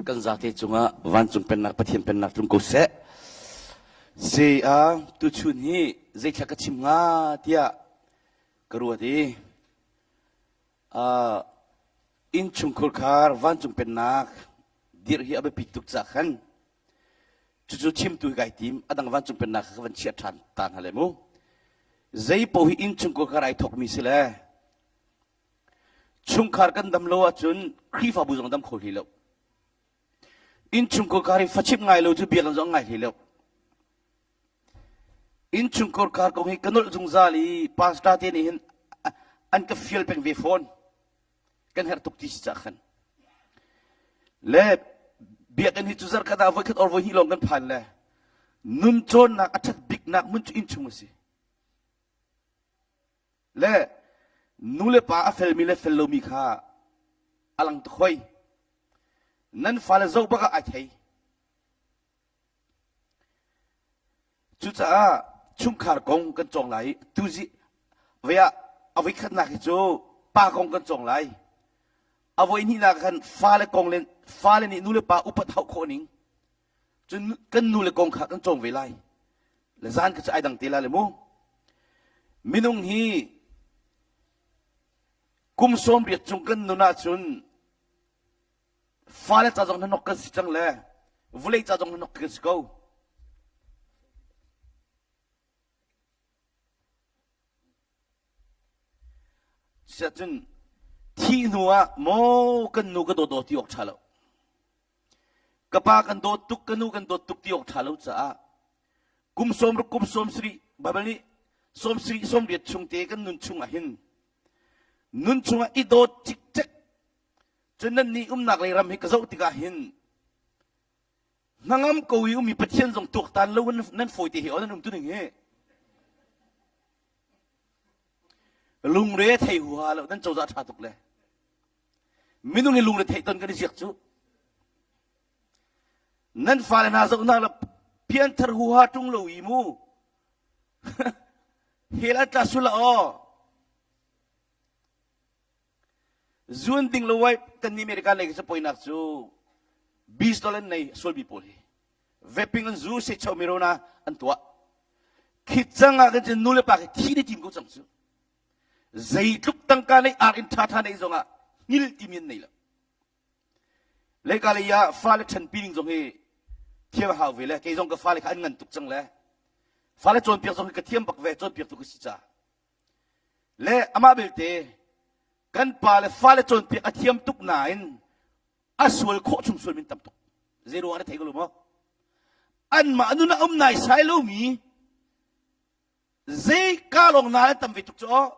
Kan zate cungah vancung pennak Pathian pennak tlung ko seh. Si a tuchun hi zeithla ka chim hnga tiah ka ruat i uh, innchungkhur khar vancung pennak dirh hi a biapit tuk ca khan cucu chimtu hi kai tim a dang vancung pennak kha ka van chiah ṭhan ta hna le mu zei paoh hi innchungkhur khar ai thawkmi si le Chungkhar kan dam lo ahcun Khrihfabu zong dam kho hlei lo. Innchungkhar hi fachimh ngai lo cu biakinn zong ngai hlei lo. Innchungkhar kar kong hi ka nolh zungzal i pastor te nih hin an ka fial peng ve fawn. Kan herh tuk ti si cah khan. Le biakinn hi cu zarkhat ah voikhat or voihnih lawng kan phan le nun cawnnak a ṭhat biknak hmun cu innchung a si. Le nu le pa a felmi le fel lomi kha a lang tuk hoi. Nan fale zoh bak ah ai thei. Cucaah chungkhar kong kan cawng lai i tuzi vei ah a voikhatnak hi cu pa kong kan cawng lai. A voihnihnak khan fale kong le fale nih nu le pa upat hauh khawh ning Cun kan nu le kong kha kan cawng ve lai. Le zan kha cu ai dang te la le mu. Minung hi kum 80 cung kan nun ahcun fale ca zong hnanok kan si cang le vulei ca zong hnanok kan si ko. Siahcun thih hnu ah maw kan nu ka dawt ti awk ṭha lo. Ka pa kan dawt tuk, ka nu kan dawt tuk ti awk ṭha lo caah kum 60 kum 70 Baibal nih 70 80 chung te kan nun chung ah hin nun chungah i dawt cikcek cun nan nih umnak lei ram hi ka zoh tikah hin hnangam ko i ummi Pathian zong tuaktan lo nan fawi te hi aw nan um tuning hi lungre thei huha lo nan cozah ṭha tuk le Minung hi lungre theih ton kan i ziak cu. Nan fale hna zohnak le pianthar huha ṭung lo i mu. Hell an tla sul aw. Zuan ding lo wai kan ni America lei cu poinak cu bistol an nei sualmi pawl hi. Vaping an zu se cho mirona an tuah. Khit cang ah kan cun nu le pa khi thi ni tim ko cang cu. Zeitluk tangka nei ar in ṭhaṭha nei zongah hngil timi an nei lo. Leika lei ah fale ṭhanpi ding zong hi thiam a hau ve le kei zong ka fale kha an ngan tuk cang le fale cawnpiak zong hi ka thiam bak ve cawnpiak tu ka si caah. Le amah belte kan pa le fale cawnpiak a thiam tuk nain a sual khawh chung sual min tam tuk. Zei ruangah na thei ko lo maw? Anmah nun a um naisai lomi Zei ka lawng na an tam ve tuk cu aw.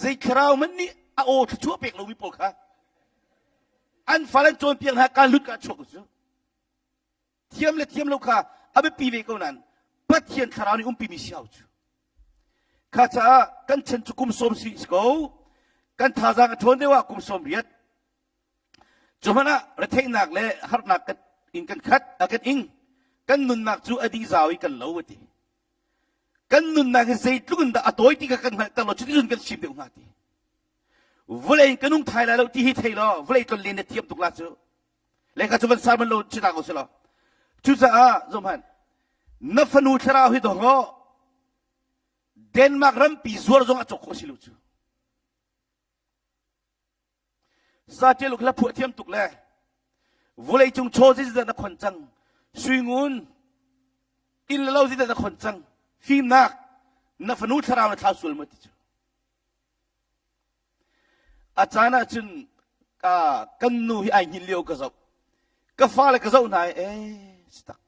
Zei thlarau hmanh nih a aw thluachuah pek lomi pawl kha an fal an cawnpiak hna ka lut ka chuak cu. Thiam le thiam lo kha a biapi ve ko nain Pathian thlarau nih umpi mi si hau cu. Kha caah kan chan cu kum sawm si ko. Kan thazaang a ṭhawn deuh ah kum sawm riat. Cu hmanh ah retheihnak le harnak kan in kan khat a kan ing. Kan nunnak cu a dih zau i kan lo a ti. Kan nunnak hi zeitluk in dah a tawi ti kha kan hngalhter law cuticun kan sim deuh hnga ti. Vawlei in ka nung thai lai lo ti hi thei law vawlei ton len na thiam tuk la cu. Le kha cu van sar man lo chita ko si law. Cucaah zohhmanh na fanu thlarau hi dawh law Denmark rampi zuar zong a cawk khawh si lo cu. Saṭil hla phuah thiam tuk le vawleicung chaw zeidah na khon cang suingun inn le lo zeidah na khon cang fimnak na fanu thlarau na thlau sual maw ti cu a caan ah cun kan nu hi ai hngilh lio ka zoh ka fale ka zoh hna i ee si tak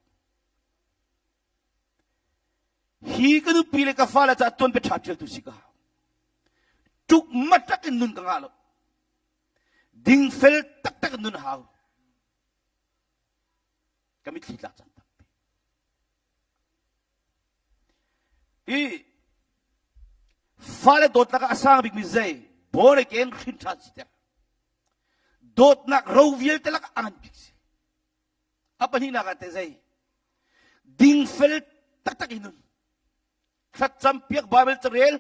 Hi ka nupi le ka fale caah tuanbia ṭha ṭialtu si ka hau. Ṭuk matak in nun ka ngah lo. Dingfel taktak in nun a hau. Ka mitthli tlak caan tampi. I fale dawtnak ah a sang bikmi zei born again hrin ṭhan si ter. Dawtnak ro vialte lakah a ngan bik si. A pahnihnak ah teh zei? Dingfel taktak in nun. Thlacam piak Bible carel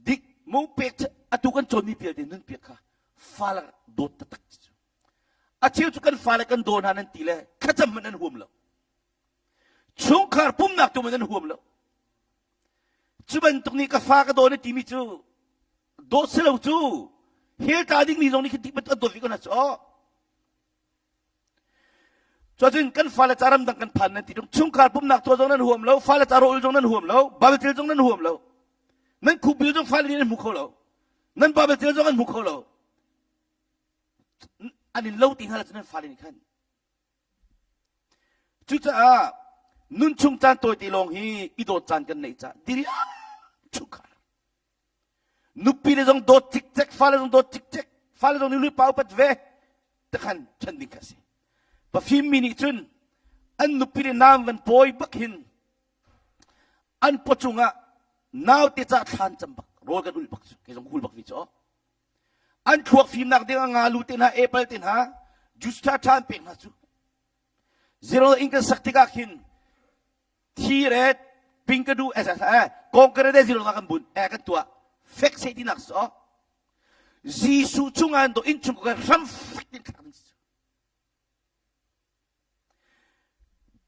dik mu pek atu kan cawnmi pialte nun piak kha. Fale dawt taktak cu. A cheu cu kan fale kan daw hna nan ti le thlacam hmanh nan huam lo. Chungkhar pumnak tu hmanh nan huam lo. Cu bantuk nih ka fa ka daw na timi cu dawt si lo cu hell tla dingmi zong nih khin tik bantuk an dawt ve ko hna cu aw. Cuacun kan fale ca ramdang kan phan nan ti tung chungkhar pumnak tuah zong nan huam lo, fale ca rawl zong nan huam lo, Bible tel zong nan huam lo. Nan khupbil zong fale nih an hmu kho lo. Nan Bible tel zong an hmu kho lo. An in lo ti hna cun nan fale nih khan. Cucaah nun chung caan tawite lawng hi i dawt caan kan neih caah diriam chungkhar. Nupi le zong dawt cikcek, fale zong dawt cikcek, fale zong nih nupa upat ve takhan ṭhen ding kha a si. Pafim mi nih cun an nupi le naam van pawi bak hin an pawcung ah naute ca thlan cam bak rawl kan ulh bak cu kei zong hul bak vi cu an thluak fimnak ding ah ngalu te hna apple te hna juice ṭha ṭha an pek hna cu zero in kan sak tikah khin thi re ping ka duh eh kongkare de zero kan bun eh kan tuah fek se tinak so Jesuh chungah do in chung ka hram fek tin thlak ding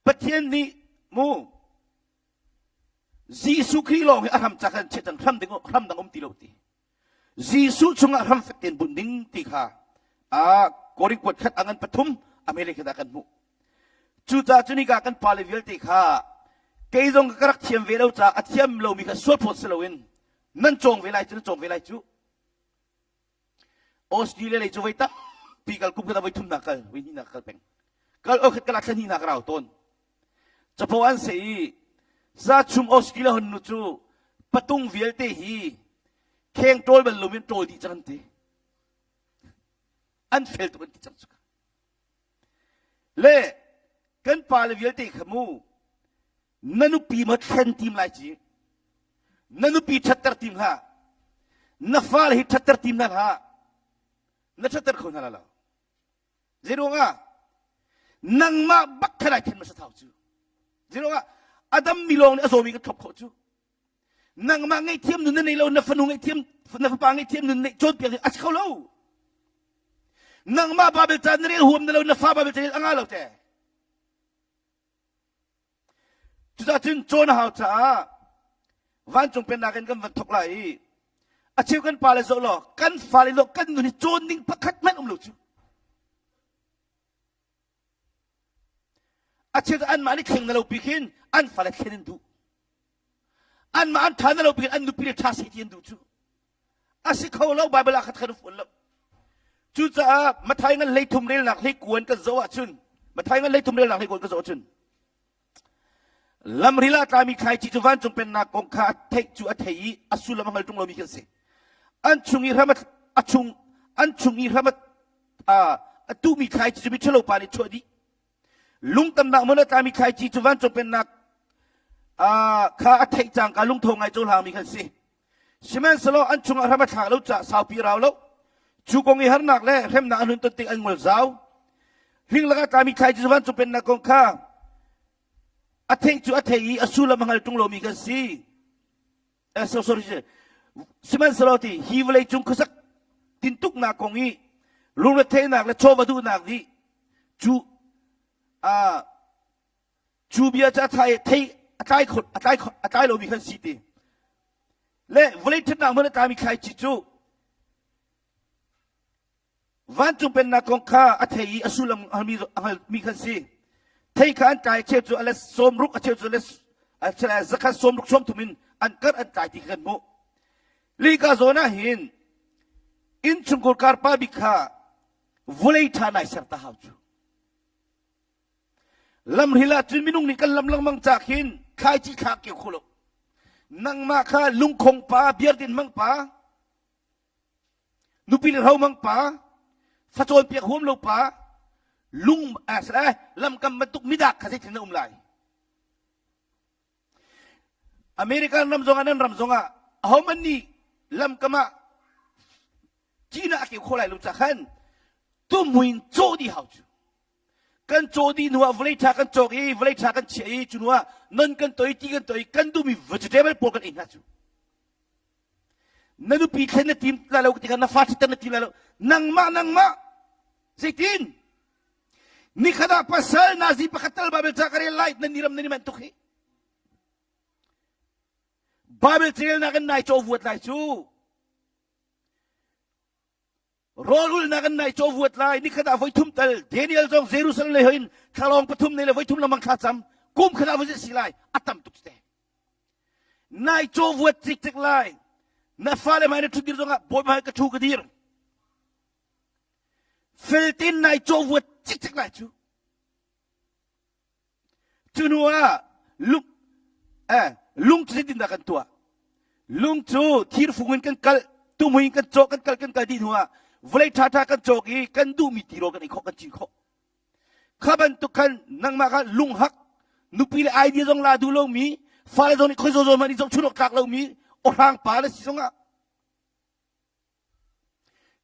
Pathian nih mu Jesuh Khrih lawng hi a hram ca kan chiah cang hram ding hram dang um ti lo ti Jesuh chungah hram fek tein bunh ding ti kha a Korin kuat khat angan pathum a mele kha kan hmuh. Cucaah cunika kan pale vialte kha kei zong ka rak thiam ve lo caah a thiam lomi kha sual phawt si loin nan cawng ve lai cu nan cawng ve lai cu. Australia lei cu voi tampi kal kum khat ah voi thumnak kal voi hnihnak kal peng. Kal o khat kal ah thla hnihnak rau tawn. Capo an se i zachum Australia hon nu cu patung vialte hi kheng ṭawl bal loin ṭawl dih cang an ti. An fel tuk an ti cang cu. Le kan pale vialte kha mu na nupi ma thlen tim lai ci na nupi ṭhatter tim hlah na fale hi ṭhatter tim hna hlah na ṭhatter kho hna lo Zeiruangah nangmah bak kha lai then hmasa thau cu. Zeiruangah a dammi lawng nih a zawmi kan thlop khawh cu. Nangmah ngaihthiam nun na nei lo, na fanu ngaihthiam, na fapa ngaihthiam nun neih cawnpiak ding a si kho lo. Nangmah Bible ca na rel huam na lo, na fa Bible ca rel a ngah lo te. Cucaah cun cawn a hau caah vancung pennak in kan van thawk lai i a cheu kan pale zoh law kan fale law kan nun hi cawn ding pakhat hmanh um lo cu. A cheu cu anmah nih thleng na lo pi khin an fale thlen an duh. Anmah an ṭha na lo pi khin an nupi le ṭha seh ti an duh cu. A si kho lo Bible ah khat khat a fuan lo. Cucaah Mathai ngan hleithum relnak hleikuan kan zoh ahcun Mathai ngan hleithum relnak hleikuan kan zoh ahcun lamril ah tlami thlaici cu vancung pennak kong kha a theih cu a thei i a sullam a hngal ṭung lomi khi an si. An chung i hram a chung an chung i hram a a tuhmi thlaici cu miṭhalo pa nih chuah dih. Lungtamnak hmun a tlami thlaici cu vancung pennak kha a theih cangka lungtho ngai cohlangmi kha an si. Sihmanhsehlaw an chungah hram a thlak lo caah saupi rau lo. Cu kong i harnak le hremnak an hun ton tik an ngol zau. Hling lakah tlami thlaici cu vancung pennak kong kha a theih cu a thei i a sullam a hngal ṭung lomi kan si. Eh, so, sorry, sihmanhsehlaw ti hi vawlei cung khuasak tintuknak kong i lungretheihnak le chawva duhnak nih cu uh, cu bia cu a thai thei a tlai khot a tlai a tlai lomi kan si ti le vawlei ṭhatnak hmun a tlami thlaici cu vancung pennak kong kha a thei i a sullam a hngalmi kan si thei kha an tlai cheu cu a let sawmruk a cheu cu a let zakhat sawmruk sawmthum in an karh an tlai ti kha kan hmuh lika zawn ah hin innchungkhur karpa bik kha vawlei ṭha nai ser ta hau cu Lamhril ah cun minung nih kan lam lengmang ca khin thlaici thla keu kho lo. Nangmah kha lungkhong pa, biardin hmang pa, nupi le hro hmang pa, facawn piak huam lo pa, lung eh, lamkam bantuk midak kha zeitin na um lai? American ram zongah nan ram zongah ahohmanh nih lamkam ah cina a keu kho lai lo ca khan tuhmui in cawh dih hau cu. Kan cawh dih hnu ah vawlei ṭha kan cawk i vawlei ṭha kan chiah i cu hnu ah non kan toi ti kan toi kan duhmi vegetable pawl kan ei hna cu. Na nupi thlen na tim lai lo tikah na fa ṭhitter na tim lai lo. Nangmah nangmah zeitin? Nikhat ah pasal nazi pakhat tal Bible ca ka rel lai nan ni ram nan i manh tuk hi. Bible carelnak in nai caw vuat lai cu. Rawl ulnak in nai caw vuat lai nikhat ah voi thum tal Daniel zong Jerusalem lei hoin thlalawng pathum nei le voi thum lamang thla cam kum khat ah voi si lai a tam tuk te. Nai caw vuat cikcek lai. Na fale hmai na ṭhut dir zongah bawi hmai ka ṭhu ka dir. Feltin nai caw vuat cikcek lai cu. Cu hnu ah lung eh lung cu zeitindah kan tuah? Lung cu thirfung in kan kal, tumui in kan cawk, kan kal kan kal dih hnu ah vawlei ṭhaṭha kan cawk i kan duhmi tirawl kan ei khawh, kan cin khawh. Kha bantuk khan nangmah kha lunghak, nupi le idea zong la duh lomi, fale zong nih khoi zaw zaw hmanh i zohchun awk tlak lomi, awhrang pa na si zongah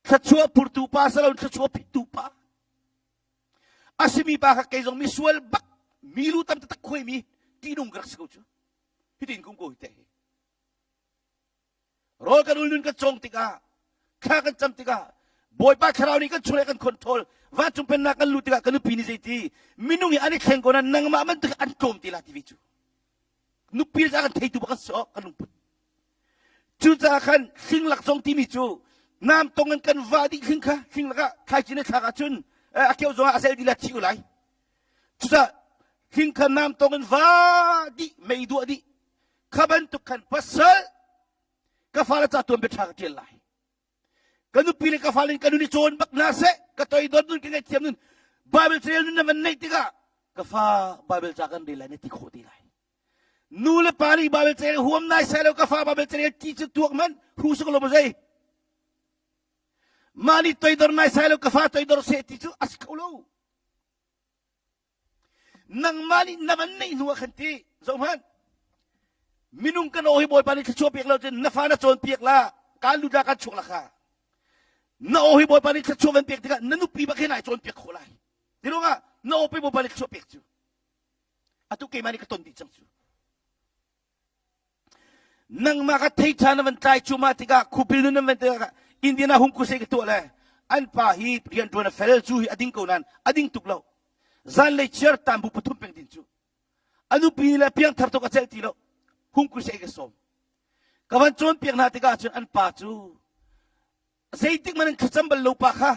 thluachuah phurtu pa si lo thluachuah phittu pa a simi pa kha kei zong mi sual bak mi lu tam taktak khuaimi ṭihnung ka rak si ko cu hitin kum ko hi te hi rawl kan ul nun kan cawng tikah thla kan cam tikah Bawipa thlarau nih kan chung le kan control vancung pennak kan luh tikah kan nupi nih zeiti minung hi an i thleng ko na nangmah bantuk an tlawm te la ti ve cu nupi le kan theitu bak kan si awk kan lungput Cucaah khan hlinglak zong timi cu nam tong in kan vah dih hling kha hlinglak ah thlaici na thlak ahcun a keuh zongah a zel dih la thi u lai. Cucaah hling kha nam tong in vah dih mei duah dih kha bantuk khan pasal ka fale ca tuan bia ṭha ka ṭial lai. Ka nupi le ka fale in ka nun i cawn bak hna seh ka toidor nun ka ngaihthiam nun Bible carel nun na van neih tikah ka fa Bible ca kan rel lai na ti khawh te lai. Nu le pa nih Bible carel huam nai sai lo ka fa Bible carel ti cu tuak man hu suk lo zei. Mah nih toidor nai sai lo ka fa toidor seh ti cu a si kho lo. Nangmah nih na van neih hnu ah khan ti zoh hmanh. Minung kan aw hi Bawipa nih thluachuah pek lo cun na fa na cawn piak la kaan lut la kaan chuak la kha. Na aw hi Bawipa nih thluachuah van pek tikah na nupi bak hi nai cawn piak khawh lai. Ti ruangah na aw pe Bawipa nih thluachuah pek cu. Atu keimah nih ka ton dih cang cu. Nangmah ka thei ṭha na van tlai cu mah tikah khupil nun nan van tikah Indiana hung kusei ka tuah le an pa hi rianṭuan a fel cu hi a ding ko nain a ding tuk lo. Zanlei chiar tambu pathum peng din cu. A nupi le piangthar tuk a celh ti lo. Hung kusei ka sawm. Ka van cawnpiak hna tikah cun an pa cu zeitik man in thlacam bal lo pa kha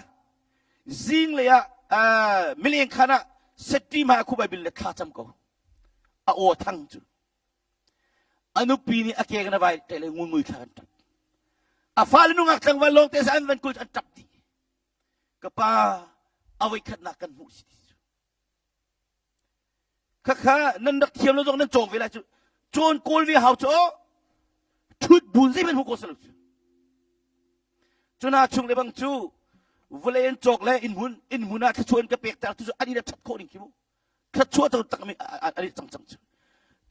zinglei ah mileng khan ah setti ma khu Bible le thla cam ko a aw thang cu a nupi nih a ke na vai te le ngun ngui thla kan tap a fale nungak tlangval lawng te an van kul an tap dih ka pa a voi khatnak kan hmuh si ti cu Khakha nan rak thiam lo zong nan cawng ve lai cu. Cawn kawl ve hau cu ṭhut bun zeihmanh hmu ko salo cu. Cuna chung le bang cu vawlei an cawk le inn hmun inn hmun ah thluachuah an ka pek ter tu cu an in a ṭhat khawh ning khi mu. Thluachuah cu tak mi an i cang cang cu.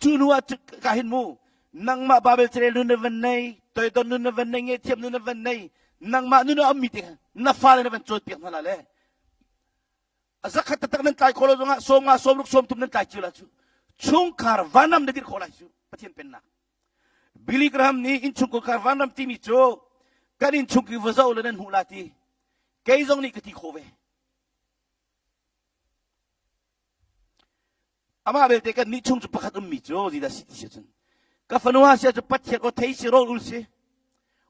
Cu hnu ah ka hin mu nangmah Babel carel nun na van nei toidon nun na van nei ngehthiam nun na van nei nangmah nun a ummi te na fale na van cawnpiak hna la le A zakhat taktak nan tlai khawh lo zongah 50 60 30 nan tlai cio la cu chungkhar vanram na dir khawh lai cu Pathian pennak. Billy Graham nih innchungkhar vanram timi cu kan innchung ki va zoh le nan hmuh la ti kei zong nih ka ti khawh ve. Amah belte kan nih chung cu pakhat ummi cu zeidah si ti si cun ka fanu ha sia cu Pathian aw thei si rawl ul si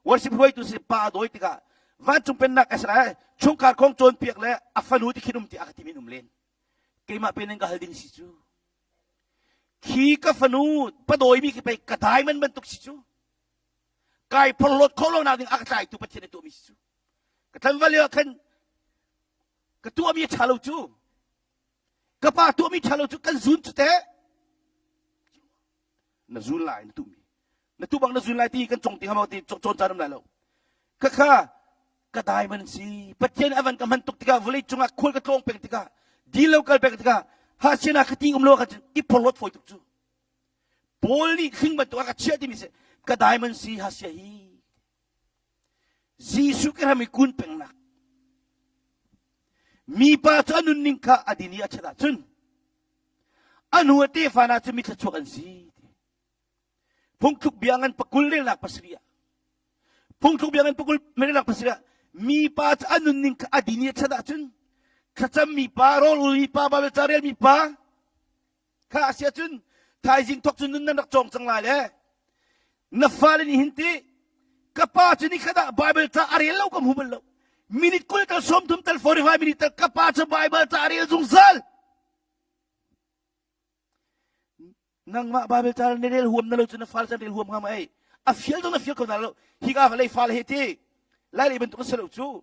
worship hruaitu si pa a dawi tikah vancung pennak Israel chungkhar kong cawnpiak le a fanu ti khin um ti a ka timi um len keimah pen in ka hal ding si cu khi ka fanu pa dawimi khi pei ka diamond bantuk si cu kai phorhlawt khawh lo nak ding a ka tlaitu Pathian a tuahmi si cu ka tlanval lio ah khan ka tuahmi a ṭha lo cu Ka pa tuahmi ṭha lo cu kan zun cu teh. Na zun lai na tuhmi. Na tuh bang na zun lai ti kan cong ti hama ti cawn caan um lai lo. Khakha ka diamond si. Pathian a van ka hman tuk tikah vawlei cungah khual ka tlawng peng tikah dil lo kal peng tikah ha siana ka ti um lo ka i phorhlawt fawi tuk cu. Paul nih hling bantuk a ka chiah timi si ka diamond si ha sia hi. Jesuh ka ram i kun pengnak. Mipa cu a nunning kha a din i a ṭhat ahcun a hnu a tefa hna cu mi thluachuak an si. Phungthluk bia ngan pakul relnak pasarih ah. Phungthluk bia ngan pakul merilak pasira mi pa cu a nunning kha a din i a chan ahcun thlacam mi pa rawl ul mi pa Bible ca rel mi pa kha a si ahcun thaizing thawk cu nun nan rak cawng cang lai le na fale nih hin ti ka pa cu ni khat ah Bible ca a rel lo ka hmu bal lo minute 20 tal 30 tal 45 minute tal ka pa cu Bible ca a rel zungzal Nangmah Bible ca na rel huam na lo cu na fale can rel huam hnga ma ei. A fial zong na fial kho na lo. Hika lei fale he ti lai lei bantuk a si lo cu.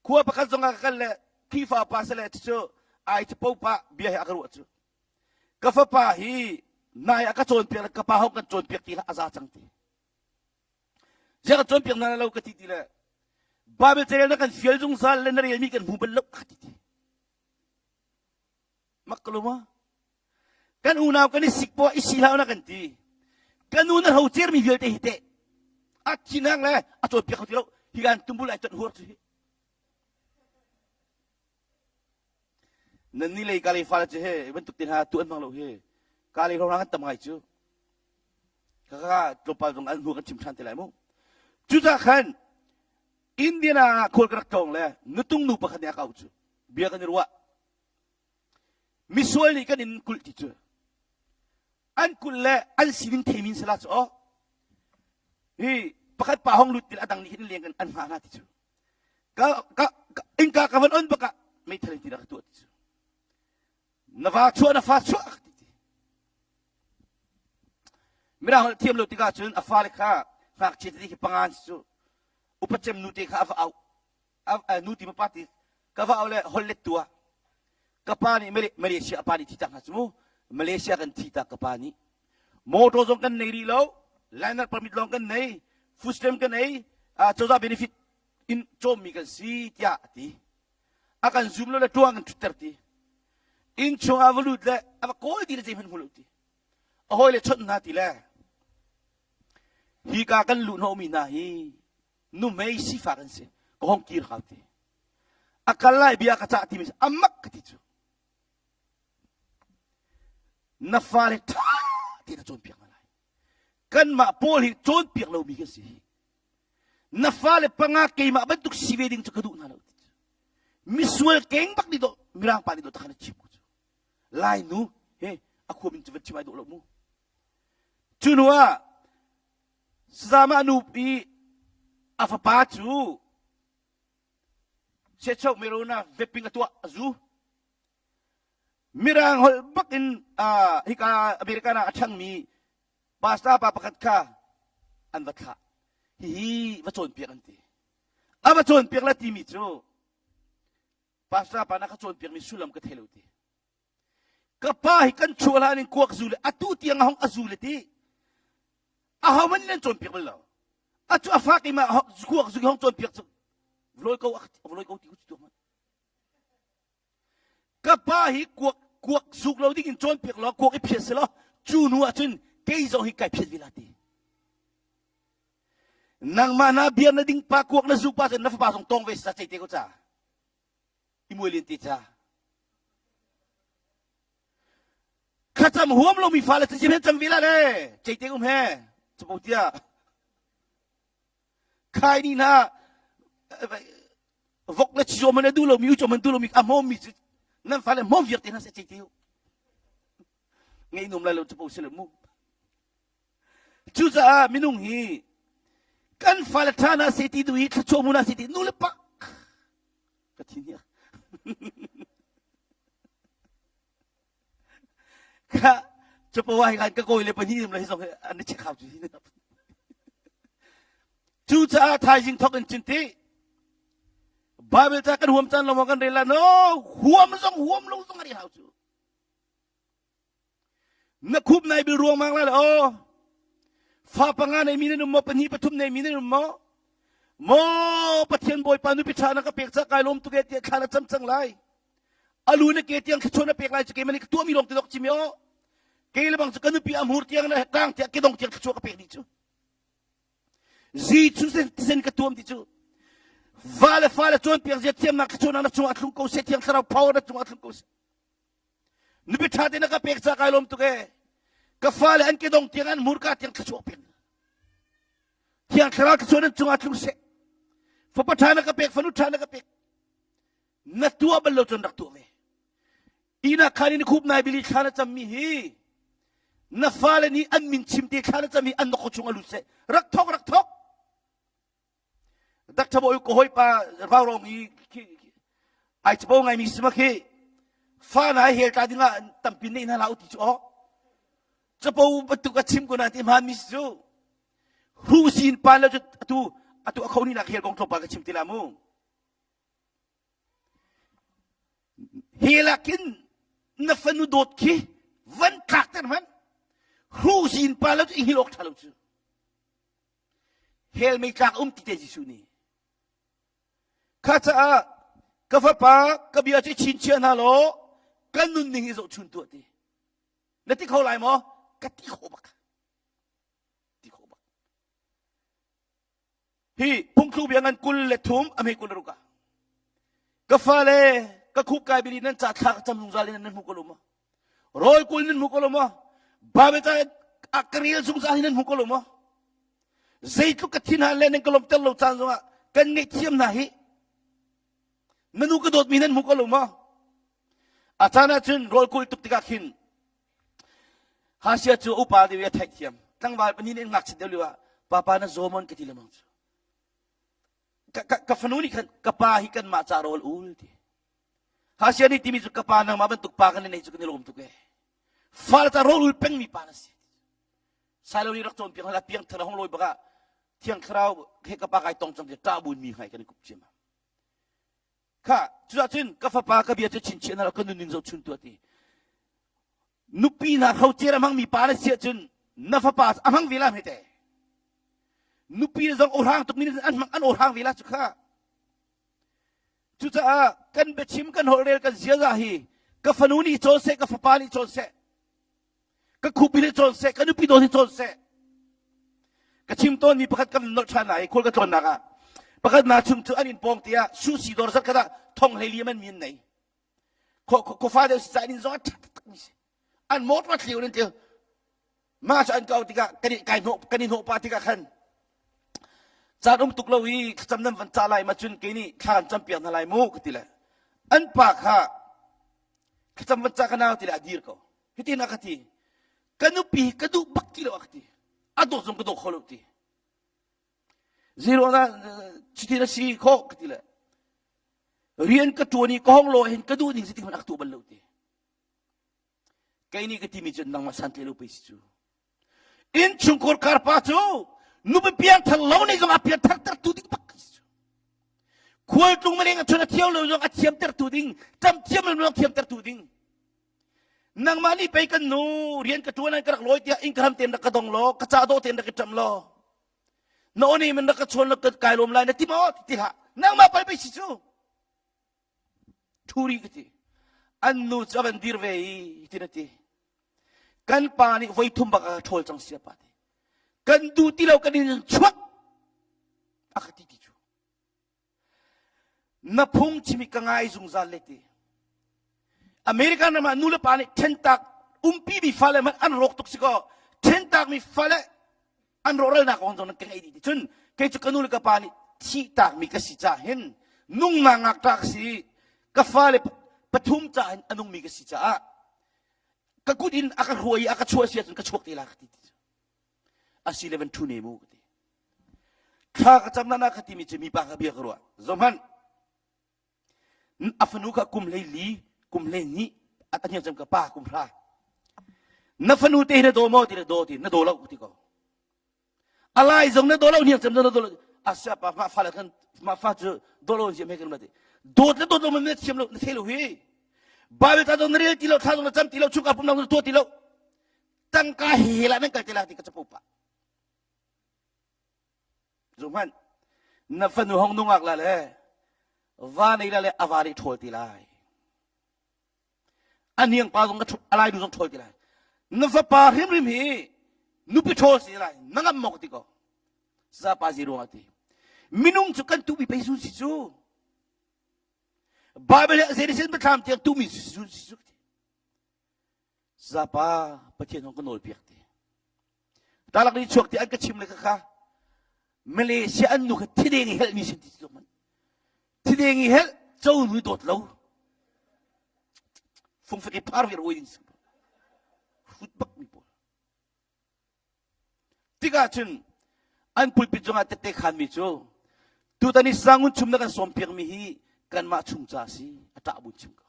Khua pakhat zong ah ka kal le Khrihfa pa sale cu ai cu popa bia he a ka ruah cu. Ka fapa hi nai a ka cawnpiak le ka pa hong kan cawnpiak ti hlah a za cang ti. Ziah ka cawnpiak na lo ka ti ti le Bible carel na kan fial zungzal le na relmi kan hmu bal lo ka ti ti. Mak ka luma. Kan unau kan i sik poah i si hlah na kan ti. Kan nu na ro cermi vialte hi teh. A thinang le a cawnpiak kho ti lo. Hi kan tumbul ai ton huar cu hi. Nan ni lei ka lei fa cu he bantuk te hna tu an hmang lo hi. Ka lei rong an tam ngai cu. Ka ka tlawmpal zong an hnu kan chim than te lai mu. Cucah khan Indiana ah khual ka rak tlawng le nutung nu pakhat nih a kau cu. Bia kan i ruah. Misual nih kan in kulh ti cu an kulh le an sining theimi sila cu aw hi pakhat pa hong lut til a dang nih hin leng kan an hngah hna ti cu ka ka inka ka van on baka meithal in ti ka tuah ti cu na va chuah na fa chuah ti ti mirang holh thiam lo tikah cun a fale kha ngakchia tete khi pangan cu upa cem nu te kha a va auh nu ti pa ti ka va au le hol let tua ka pa nih Malaysia pa nih thi tak hna cu mu Malaysia kan thi tak ka pa nih motor zong kan nei rih lo liner permit lawng kan nei food stamp kan ei cozah benefit in cawmmi kan si tiah a ti a kan zoom lo le tuang kan thutter ti inn chung ah va lut le a va kawl ti le zeihmanh hmu lo ti a hawi le chawnh hna ti le hi ka kan luh hnawhmi hna hi numei sifak an si ka hong kir hau ti a kal lai bia ka cah timi amak ka ti cu na fale ṭha ti na cawnpiak hna lai kanmah pawl hi cawnpiak lomi kan si hi na fale panga keimah bantuk si ve ding cu ka duh hna lo ti cu misual keng bak nih dawh mirang pa nih dawh takhan a chim ku cu lai nu he a khua min cu van chim ai dawh lo mu cu hnu ah Sazama nu i a fapa cu Sechoh Merona vaping a tuah a zu. Mirang holh bak in hika American ah a ṭhangmi pastor pa pakhat kha an va thlah. Hihi va cawnpiak an ti. A va cawnpiak la timi cu pastor pa na ka cawnpiakmi sullam ka thei lo ti. Ka pa hi kan chuah hlan in kuak zu le atu tiang a hong a zu le ti. Aho man nan cawnpiak bal lo. Atu a fak i ma kuak zu hong cawnpiak cu vloi ko vloi ko ti ku tu man. Ka pa hi kuak kuak zuk lo ding in cawnpiak lo kuak i phiat se lo cu nu ahcun kei zong hi kai phiat ve la ti. Nangmah na bia na ding pa kuak na zuk pa cun na fapa zong tong ve sa cei te ko ca. I muai len te ca. Thlacam huam lomi fale cu cim cam ve la le ceite um he capo tia khai ni hna vok le chizo man a duh lomi uco man duh lomi a hmawm mi cu nan fale hmawm viar te hna se ceite u ngei num lai lo capo si le mu cucaah minung hi kan fale ṭha na se ti du hi thluachuah mu na se ti nu le pa ka thin hi Kha capo ah khan ka kawi le pahnih um le hi zong hi an i check hau cu hi. Cucaah thaizing thok in cin ti Bible ca kan huam caan lo kan rel la no huam zong huam lo zong ari hau cu. Na khup nai bil ruangmang lai aw. Fa panga nei mi nan um maw pahnih pathum nei mi nan um maw? Maw Pathian Bawipa nupi ṭha na ka pek ca kai lawm tuk e tiah thla na cam cang lai. Alu na ke tiang thluachuah na pek lai cu keimah nih ka tuahmi lawng ti dok chim aw. Kei le bang cu ka nupi a hmur tiang le tang tiang kedong tiang thluachuah ka pek dih cu. Jesuh thisen ka tuam ti cu. Va le fa le cawnpiak zia thiamnak thluachuahnak na cungah thlung ko seh thiang thlarau power na cungah thlung ko seh. Nupi ṭha te na ka pek ca kai lawm tuk e. Ka fale an kedong tiang an hmurka tiang thluachuah pek. Thiang Thlarau thluachuah nan cungah tlung seh. Fapa ṭha na ka pek, fanu ṭha na ka pek. Na tuah bal lo cun rak tuah ve. Ihnak khan in khup nai bili thla na cammi hi na fale nih an min chim te thla na cam hi an nokho chung a lut seh. Rak thok, rak thok. Dr. Bawi ka hawipa vaurong i ai capo ngaimi si ma khi fa na hel tla dingah tampi nei hna hlah u ti cu aw capo bantuk a chim ko na ti hmaan mi si cu hu sin pa le cu atu atu a kho ni nak hel kong tlawmpal ka chim ti la mu hel ah khin na fanu dawt khi van tlak ter hman hu sin pa le cu i hngilh awk ṭha lo cu Hell mei tlak um ti te Jesuh nih. Kha caah ka fapa ka bia cu chinchiah hna law kan nunning hi zohchun tuah ti. Na ti kho lai maw? Ka ti kho bak. Ti kho bak. Hi phungthlu bia ngan 23 a hme kul ruk ah. Ka fale ka khuk kai bili nan ca thla ka cam zungzal in nan hmu ko lo maw? Rawl kul nan hmu ko lo maw? Bible ca a ka rel zungzal hi nan hmu ko lo maw? Zeitluk ka thin han le nan ka lawmhter lo caan zongah kan ngaihthiam hna hi na nu ka dawtmi nan hmu ko lo maw? A caan ahcun rawl kul tuk tikah khin Hasia cu upa deuh i a theihthiam. Tlangval pahnih nih an ngakchit deuh lio ah papa na zaw maw an ka ti lengmang cu. Ka, ka, ka fanu nih khan ka pa hi kanmah ca rawl ul ti. Hasia nih timi cu ka pa nangmah bantuk pa kan nei cu kan i lawm tuk ee. Fale ca rawl ul pengmi pa na si. Sailo nih rak cawnpiak hna piang thar hong lawi bak ah Thiang Thlarau he ka pa kai tong cang ti ṭah buin mi ngai kan i kup ciam. Kha cucah ka fapa ka bia cu chinchiah na ka nun in zohchun tuah ti. Nupi hna hrocer a hmangmi pa na si ahcun na fapa a hmang ve la hme te. Nupi zong awhrang tuk mi an hmang an awhrang ve la cu kha. Cucaah kan biachim kan holhrel kan ziaza hi ka fanu nih cawn seh ka fapa nih cawn seh ka khupi nih cawn seh ka nupi dawt nih cawn seh ka chim tawnmi pakhat kan nolh ṭhan lai khual ka tlawnnak ah pakhat na chung cu an in pawng tiah susi dawr zat khat ah thong hlei li man mi an nei khuafa deuh si ca in zong a ṭha taktak mi si an motor thliu in tiu mah cu an kau tikah kan i kai hnawh kan i hnawh pah tikah khan caan um tuk lo i thlacam nan van cah lai ma cun kei nih thla kan campiak hna lai mu ka ti le an pa kha thlacam van cah ka nau ti le a dir ko hitin a ka ti ka nupi ka duh bak ti lo a ka ti a dawt zong ka daw kho lo ti zero na cutin a si kho ka ti le rian ka ṭuan i ka hong lo hin ka duh ning si ti hmanh a ka tuah bal lo ti Kei nih ka timi cu nangmah santlai lo pei si cu. Innchungkhar karpa cu nupi piangthar lo nih zong a piangthar tertu ding bak si cu. Khualtlung maleng a chun a thiam lo zong a thiam tertu ding, ṭam thiam lo zong thiam tertu ding. Nangmah nih pei kan nu rian ka ṭuan an ka rak lawi tiah inn ka ram tein rak ka dong law, ka ca dawh tein rak i ṭam law. Na aw nih man rak ka chawn law ka kai lawm lai na ti maw ti hlah. Nangmah pal pei si cu. Ṭhu rih ka ti. An nu cu a van dir ve i tin a ti. Kan pa nih voi thum bak a ka ṭhawl cang sia pa ti. Kan duh ti lo kan in chuak a ka ti ti cu. Na phung chimi ka ngai zungzal le ti. American ram ah nu le pa nih ṭhentak umpi mi fale hmanh an rawk tuk si kaw ṭhentak mi fale an rawhralnak kong zong nan ka ngei dih ti cun kei cu ka nu le ka pa nih thihtak mi ka si caah hin nungnak ngakṭah ka si ka fale pathum caah hin a nungmi ka si caah ka kut in a ka hruai i a ka chuah si ahcun ka chuak te la ka ti ti a si le van ṭhu ne mu ka ti thla ka cam na ka timi cu mipa ka bia ka ruah zohmanh A fanu kha kum 14, kum 12 a hniang cem ka pa kum hra. Na fanu te hi na daw maw ti na daw ti na daw lo ti ko. A lai zong na daw lo hniang cem zong na daw lo. A sia pa ma fa le kan ma fa cu daw lo ziam he kan ti. Dawt le dawt lo na thiam lo na thei lo hi. Bible ta zong na rel ti lo thla zong na cam ti lo chungka pumnak na tuah ti lo. Tangka he la nan kal te la ti ka capo pa. Zuhmanh, na fanu hong nungak la le va nei la le a va nih ṭhawl ti lai. A hniang pa zong a lai nu zong ṭhawl ti lai. Na fapa hrimhrim hi nupi ṭhawl si lai. Na ngam maw ka ti ko. Zapa zi ruang a ti. Minung cu kan tuhmi pei sun si cu. Bible he zei biathlam tiang tuhmi sun si cu. Zapa Pathian hong ka nawl piak ti. Talak ni chuak ti an ka chim le ka kha. Malaysia an nu kha thideng i helhmi sin ti tluk man. Thideng i helh co nu dawt lo. Fungfek i phar vir oi ding si. Hrut bak mi pawl. Tikah cun an pulpit zongah tette khanmi cu tutan i sangun chum na kan sawm piakmi hi kanmah chung ca si a ṭah bun chim ko.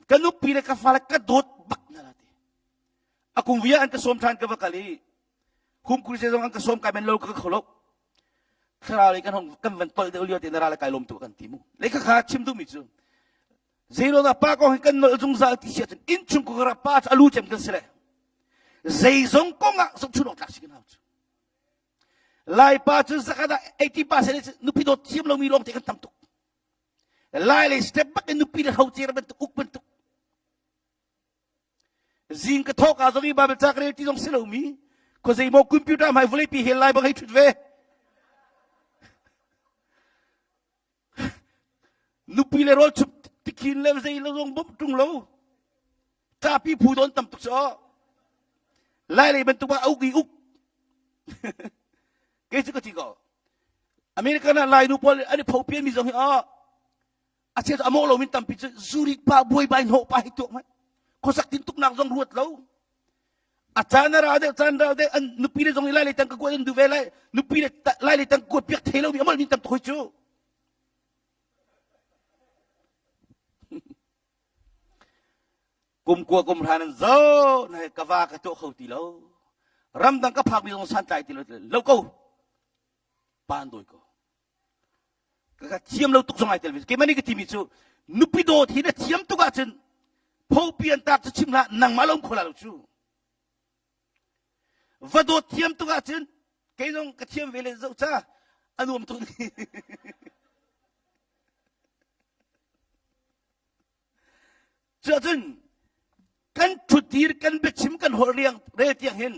Ka nupi le ka fale ka dawt bak hna la ti. A kum via an ka sawm ṭhan ka va kal i hum kuri zong an ka sawm kai men lo ka kho lo. Thlarau lei kan hong kan van tolh deuh lio te na ra le kai lawm tu kan ti mu. Le kha kha chim duhmi cu Zeiruangah pa kong hi kan nolh zungzal ti si ahcun innchungkhar ah pa cu a lu cem kan si le zeizong kong ah zohchun awk tlak si kan hau cu. Laipa cu zakhat ah 80% nupi dawt thiam lomi lawng te kan tam tuk. Lai lei step bak in nupi le hrocer bantuk uk bantuk. Zing ka thawk ah zong i Bible ca ka rel ti zong si lomi khuazei maw computer hmai vawleipi he lai bang hei ṭhut ve. Nupi le rawl chup tikhin le zei lo zong bawmh ṭung lo. Capi phu dawn tam tuk cu. Lai lei bantuk ah a uk i uk. Kei cu ka ti ko. American ah Lai nu pawl an i pho pian mi zong hi oh a cheu cu a mawh lo min tampi cu zurit pa buaibai hnawh pa hi tuak mai. Khuasak tin tuknak zong ruat lo. A caan a ra deuh caan ra deuh an nupi le zong i lai lei tang ka kuat an duh ve lai nupi le lai lei tang kuat piak thei lo mi a molh min tam tuk hoi cu. Kum kua kum hran an zo na ka va ka tuah kho ti lo. Ramdang ka phak mi zong santlai ti lo lo ko. Pa an dawi ko. Ka thiam lo tuk zong ai tel ve. Keimah nih ka timi cu nupi dawt hi na thiam tuk ahcun phopi an tak cu chim hlah nangmah lo um kho la lo cu. Va dawt thiam tuk ahcun kei zong ka thiam ve le zoh ca a nuam tuk ni. Cuahcun kan ṭhutdir kan biachim kan holh riang rel tiang hin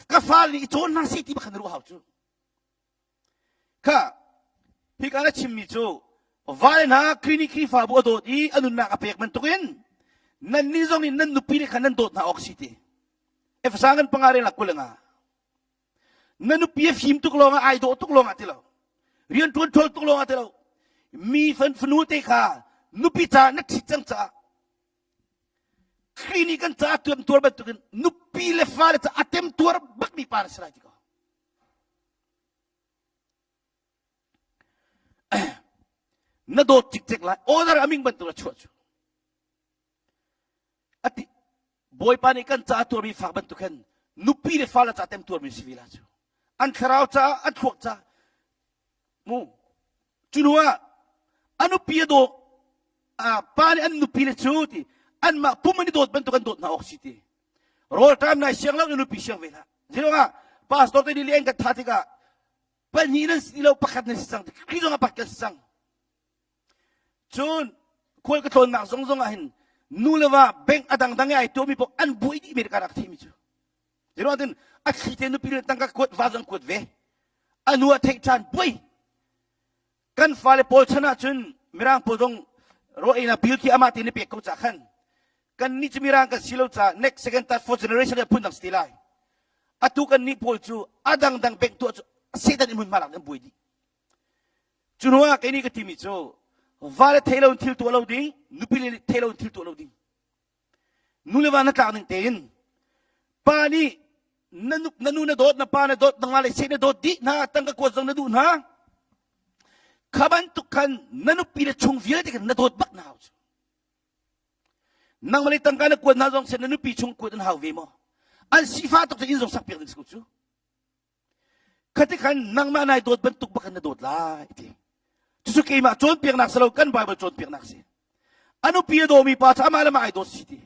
ka fale nih i cawn hna seh ti bak khan ruah hau cu. Kha hika na chimmi cu vale hna Khrih nih Khrihfabu a dawt i a nunnak a pek bantukin nannih zong nih nan nupi nih khan nan dawt hna awk si ti. Efesa ngan panga rel 25. Na nupi a fim tuk lawngah ai dawh tuk lawngah ti lo. Rian ṭuan ṭhawl tuk lawngah ti lo. Mi fan fanu te kha nupi ca na ṭhit cang caah Khrih nih kan caah tuar bantukin nupi le fale ca a temtuar bakmi pa na si lai ti ko. Na dawt cikcek lai order aming bantuk a chuah cu ati bawipa nih kan ca tuarmi fak bantuk khan nupi le fale ca tem tuarmi si vila cu an thlarau ca an thluak ca mu cu hnu ah a nupi a daw pa nih an nupi le cu ti anmah pum an i dawt bantuk an dawt hna awk si ti Rawlṭam nai siang lo na nupi siang ve hlah. Zeiruangah pastor te nih leng kan tha tikah pahnih nan si lo pakhat nan si cang Khrih zong ah pakhat kan si cang. Cun khual ka tlawnnak zong zong ah hin nu le va bank a dangdang i ai tuahmi paoh an buai dih mi ka rak theimi cu. Zeiruangah tin a thli te nupi le tangka kuat va zong kuat ve. A nu a theih ṭhan buai. Kan fale pawl chan ahcun Mirang pawl zong rawl einak bill khi amah tein i pek ko ca khan kan nih cu Mirang kan si lo ca next second third fourth generation ah phun dang si ti lai. Atu kan nih pawl cu a dangdang bank tuah cu Satan in hmunhma lak an buai dih. Cu hnu ah kei nih ka timi cu vale thei lo in thil tuah lo ding, nupi le thei lo in thil tuah lo ding. Nu le va na tlak ning tein pa nih na nu, na nu na dawt na pa na dawt nangmah le seh na dawt dih hna tangka kuat zong na duh hna kha bantuk khan na nupi le chung vialte khan na dawt bak na hau cu nangmah le tangka na kuat hna zong seh na nupi chung kuat an hau ve maw an sifah tuk cu inn zong sak piak ding si ko cu Khati khan nangmah nai dawt bantuk bak in na dawt lai ti. Cucu keimah cawnpiaknak si lo kan Bible cawnpiaknak si. A nupi a dawmi pa cu amah le mah ai dawt si ti.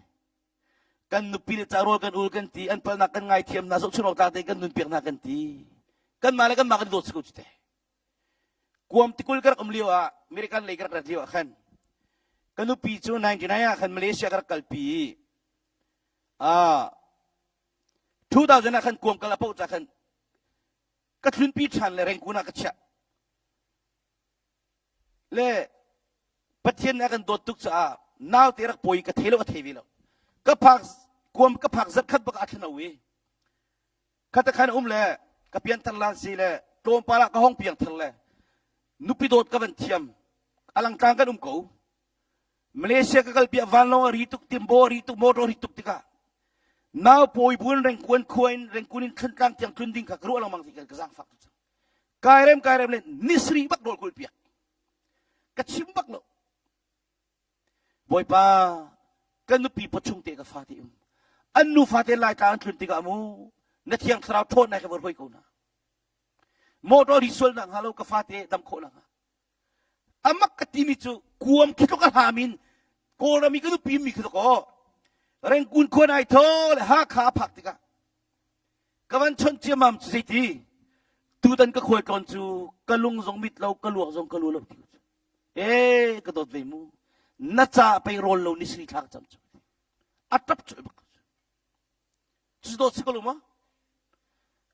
Kan nupi le ca rawl kan ul kan ti, an palnak kan ngaithiam hna, zohchun awk tlak tein kan nunpiak hna kan ti. Kanmah le kanmah kan i dawt si ko cu te. Guam tikul ka rak um lio ah, American lei ka rak rat lio ah khan, ka nupi cu 99 ah khan Malaysia ka rak kalpi i, ah, 2000 ah khan kuam kal a poh ca khan ka thlunpi ṭhan le Rangoon ah ka chiah. Le Pathian nih a kan dawt tuk caah naute rak pawi ka thei lo a thei ve lo. Ka phak kuam ka phak zarh khat bak ah a thlen i khata khan um le. Ka pianthar lan si le tlawmpal ah ka hong piangthar le nupi dawt ka van thiam. Alangtlang kan um ko. Malaysia ka kal piah vanlawng a ri tuk, timbo a ri tuk, motor a ri tuk tikah nau pawi buin rengkuan khua in rengkun in thlantlang tiang tlun ding kha ka ruah lengmang ti ka zaangfak tuk cang. Kai rem kai rem le nisri bak rawl kul piak. Ka chim bak lo. Bawipa kan nupi pawchung te ka fa te um. An nu fate lai tlang an tlun tikah mu na thiang thlarau ṭhawnnak he vor hoi ko na. Motor ri sual nak hnga lo ka fate dam khawh nak hnga. Amak ka timi cu kuam khi tluk a hlam in Kawlram i ka nupi mi khi aw Rengkun khua nai tho le Hakha a phak tikah ka van chawnh ciammam cu zeiti tutan ka khual tlawn cu ka lung zong mit lo ka luak zong ka lu lo ti cu ee ka dawt ve mu na ca pei rawl lo ni sri thla ka cam cu a tap cu bak cu dawt si ko lo ma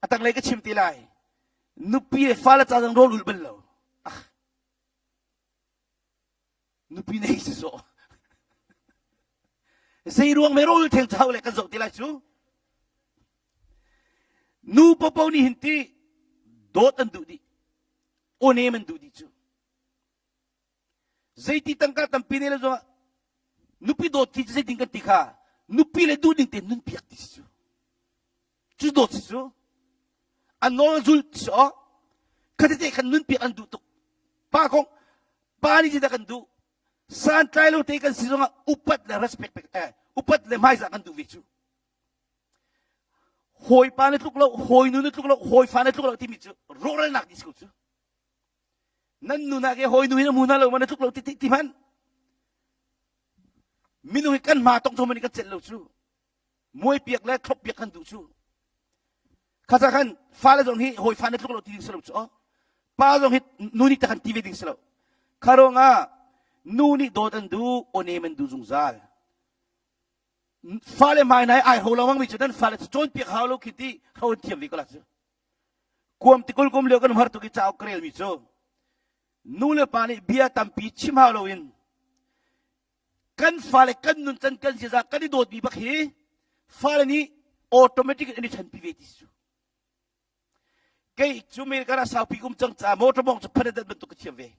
a tanglei ka chim ti lai nupi le fale ca zong rawl ul bal lo ah nupi nei si sawh zei ruang me rawl theng chau le kan zoh ti lai cu nu popo nih hin ti dawt an duh dih awnem an duh dih cu Zeiti tangka tampi ne le zongah nupi dawt ti cu zeitin kan ti kha nupi le duh ding te nun piak ti si cu. Cu dawt si cu. A nawl zul ti si aw. Khatete khan nun piak an duh tuk. Pa kong pa nih zeidah kan duh? Santlai lo te kan si zongah upat le respect pek eh upat le hmaizah kan duh ve cu. Hawipa na tluk lo, hawinu na tluk lo, hawifa na tluk lo timi cu rawhralnak ti si ko cu. Nan nunak he hawi nu hin a hmu hna lo ma na tluk lo ti ti hmanh. Minung hi kan hma tong thom in kan celh lo cu. Muai piak le thlop piak kan duh cu. Kha khan fale zong hi hawi fa na tluk lo ti ding si lo cu. Pa zong hi nu nih ta kan ti ve ding si lo. Kha ruangah nu nih dawt an duh, awnem an duh zungzal. Fale hmai nai ai ho lo mi cu nan fale cu cawnpiak hau lo khi ti ho an thiam ve ko la cu. Kuam tikul kum lio kan har tuk i cauk ka relmi cu nu le pa nih bia tampi chim hau loin kan fale kan nuncan kan ziaza kan i dawtmi bak hi fale nih automatic in an i ṭhenpi ve ti cu. Kei cu America ah saupi kum cang caah motor mong cu phanat bantuk ka thiam ve.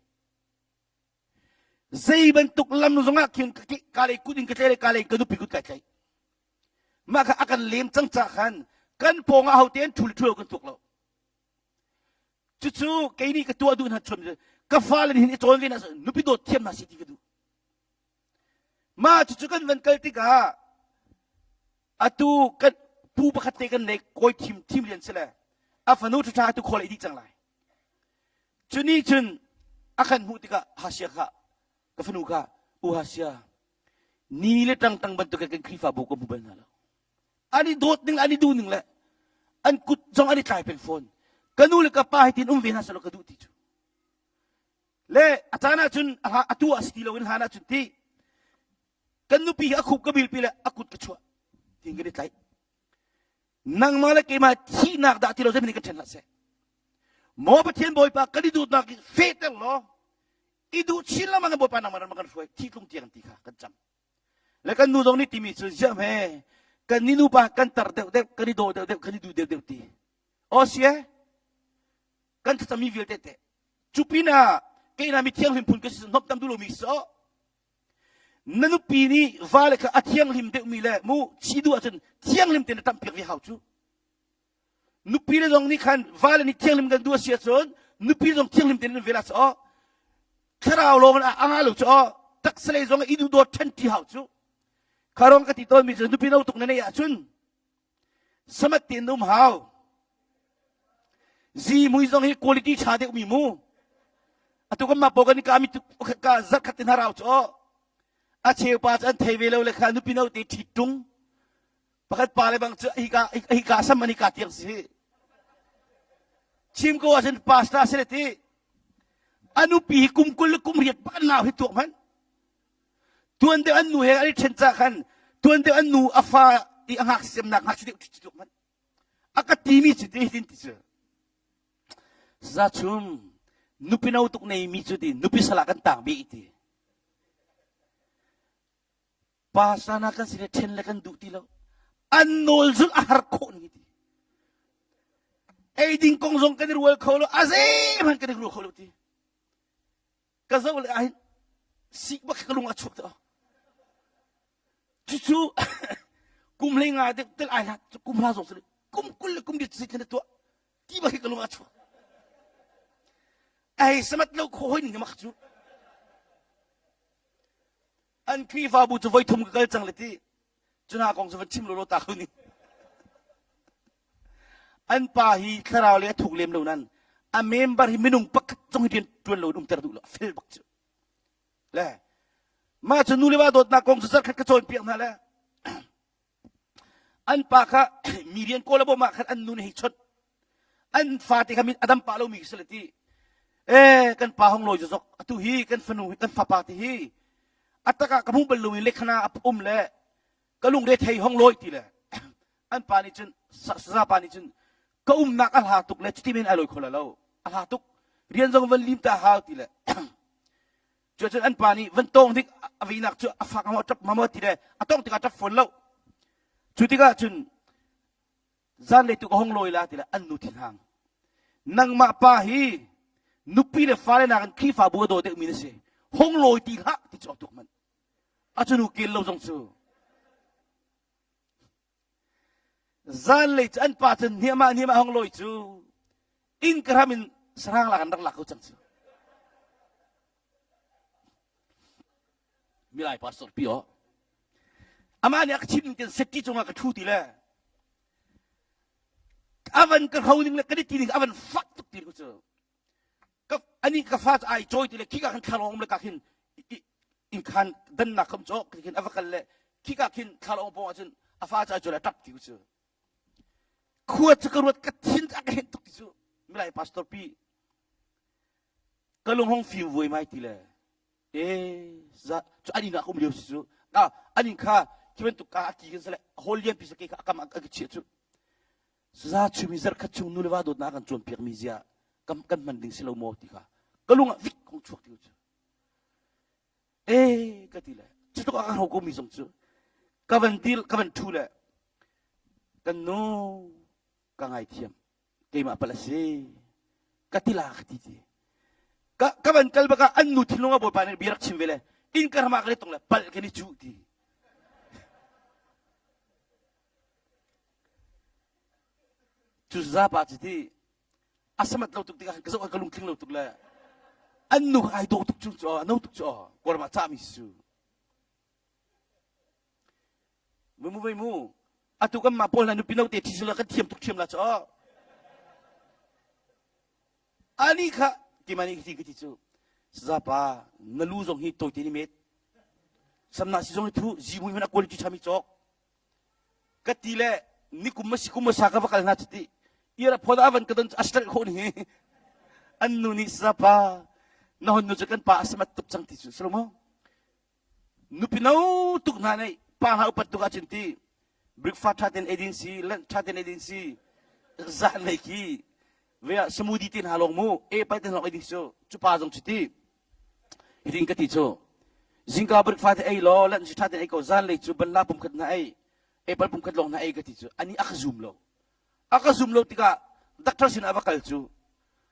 Zei bantuk lam zongah khin ka lei kut in ka tlai le ka lei ka nupi kut kai tlaih. Mah kha a kan lem cang ca khan kan pawng ah hote an ṭhul ṭhul kan tuk lo. Cucu kei nih ka tuah duh hna chun ka fale nih hin i cawn ve na nupi dawt thiam hna si ti ka duh. Mah cucu kan van kal tikah atu kan pu pakhat te kan nei kawi thim thim lian si le a fanu ṭhaṭha atu khawl ei dih cang lai. Cu nih cun a kan hmuh tikah Hasia kha ka fanu kha u Hasia ni le ṭangṭang bantuk kan Khrihfabu ka hmu bal hna lo. An i dawt ning an i duh ning le an kut zong an i tlai peng fawn. Ka nu le ka pa hi tin um ve hna selaw ka duh ti cu. Le a caan ahcun atu ah si ti loin hlan ahcun ti kan nupi hi a khup ka bilpi le a kut ka chuah tiin kan i tlaih. Nangmah le keimah thihnak dah ti lo zeihmanh kan ṭhen hlah seh. Maw Pathian Bawipa kan i duhnak fehter law i duh chin lengmang in Bawipa nangmah ram kan hruai thi tlung tiang ti kha kan cam le kan nu zong nih timi cu ziah hme kan ni nupa kan tar deuh deuh kan i daw deuh deuh kan i duh deuh deuh ti aw sie kan thlacammi vialte te cu pinah keina mi thianghlim phun ka si hnop tam duh lomi si na nupi nih va le kha a thianghlim deuhmi le mu chi duh ahcun thianghlim tein na ṭamhpiak ve hau cu Nupi le zong nih khan vale nih thianghlim kan duh a si ahcun nupi zong thianghlim tein an vel ah aw thlarau lawng in a ngah lo cu aw taksa lei zong i duhdawt ṭhen ṭi hau cu kha rong ka ti tawnmi cu nupi no tuk na neih ahcun samat tein um hau zi mui zong hi quality ṭha deuh mi mu atu kan mah paw kan ka mi ka zarkhat tin harau cu aw a cheu pa cu an thei ve lo le kha nupi no te ṭhit ṭung Pakhat pa le bang cu hika hika sam an hika tiang si. Chim ko ahcun pastor si le ti. A nupi hi kum 20 le kum riat bak an nau hi tuak hmanh. Tuan deuh an nu he an i ṭhen ca khan tuan deuh an nu a fa i a ngak semnak ngak si deuh tuak hmanh. A ka timi cu ti hitin ti cu. Zachum nupi no tuk nei mi cu ti nupi sala kan tang bi ti. Pa sana kan si le ṭhen le kan duh ti lo. An nawl zulh a har khawh ning ti. Ei ding kong zong kan i rual kho lo, a zeihmanh kan i rual kho lo ti. Ka zoh le ahhin sik bak ka lung a chuak te. Cucu kum hlei nga deuh tel ai hlat kum hla zong si kum 20 le kum dit si thlen tuah ti bak hi ka lung a chuak. Ai samat lo kho hoi ning mak cu. An Khrihfabu cu voi thum ka kal cang le ti. Cu hna kong cu van chim lawlaw ta ko ning. An pa hi thlarau le a thuk lem lo nan a member hi minung pakhat zong hi rian tuan lo in umter duh lo fel bak cu. Le mah cu nu le va dawtnak kong cu zarkhat ka cawnpiak hna le an pa kha mi rian kawl a bawm ah khan an nu nih hei chawnh an fate kha a dam pah lomi si le ti e kan pa hong lawi zok atu hi kan fanu hi kan fapa te hi a tak ah ka hmu bal lomi lekhana a um le ka lungre thei hong lawi ti le an pa nih cun saza pa nih cun ka umnak a hla tuk le cuti men ai lawi kho lo a hla tuk rian zong van lim ta hau ti le Cuacun an pa nih van tawng dik a vinak cu a fak maw ṭap maw ti le a tawng tikah ṭap fawn lo. Cu tikah cun zanlei tu ka hong lawi la ti le an nu thinhang. Nangmah pa hi nupi le fale nakin Khrihfabu a daw deuhmi na si. Hong lawi ti hlah ti cu a tuk manh. A cu nu kel lo zong cu. Zanlei cu an pa cun hniamah hniamah hong lawi cu inn ka hram in sarang lak an rak lak ko cang cu. Milai pastor pi aw. Amah nih a ka chim ning ten safety cungah ka ṭhu ti le avan ka hro ning le ka ti ning avan fak tuk ti cu ka ani ka fa ai choi ti le khika khan thlalawng um le ka khin in khan dannak kham cho khin ava kal le khika khin thlalawng pawng ahcun a fa cu ai choi le tap ti cu khua cu ka ruat ka thin a ka hen tuk ti cu milai pastor pi ka lung hong fim vuai mai ti le e za cu an inn ah ka um lio si cu ah an inn kha khi bantuk ka a ki kan sale hall lian pi sa ke kha a kam ah ka chiah cu za chumi zarkhat chung nu le va dawtnak kan cawnpiak mi zia kan kan hman ding si lo maw ti kha ka lung ah vik hong chuak ti cu e ka ti le cu tluk a ka hro ko mi zong cu ka van dil ka van thu le kan nu ka ngaithiam keimah pal a si ka ti la ka ti ti ka ka van kal baka an nu thinlung a bawipa nih bia rak chim ve le inn ka ramah ka le tong le pal kan i cuh ti cu zapa cu ti a samat lo tuk tikah ka zoh ka lungtling lo tuk le an nu ai dawh tuk cu cu no tuk cu kawlram ah cahmi si cu Mu vei mu. Atu kan mah pawl hna nupi note thi sila kan thiam tuk thiam la cu. Ani kha keimah nih ti ka ti cu. Sazapa na lu zong hi tawite ni met. Samna si zong hi thu zimui hmanh a quality ṭhami cawk. Ka ti le nikum ma si kum ma sa ka va kal hna cuti. Ira phone avan ka don a straight khawh ni. An nu nih sazapa na hon nu cu kan pa a samat tuk cang ti cu. Salomo. Nupi no tuk hna nih pa hna upat tuk ahcun ti breakfast ṭha tein ei ding si, lunch ṭha tein ei ding si, zanlei khi ve ah smoothie te hna lawng mu, apple te hna lawng ei ding cu, cu pa zong cu ti. Hitin ka ti cu. Zingka breakfast ei law, lunch ṭha tein ei ko, zanlei cu banhla pumkhat hna ei, apple pumkhat lawng hna ei ka ti cu. Ani a ka zum lo. A ka zum lo tikah doctor sin ah va kal cu.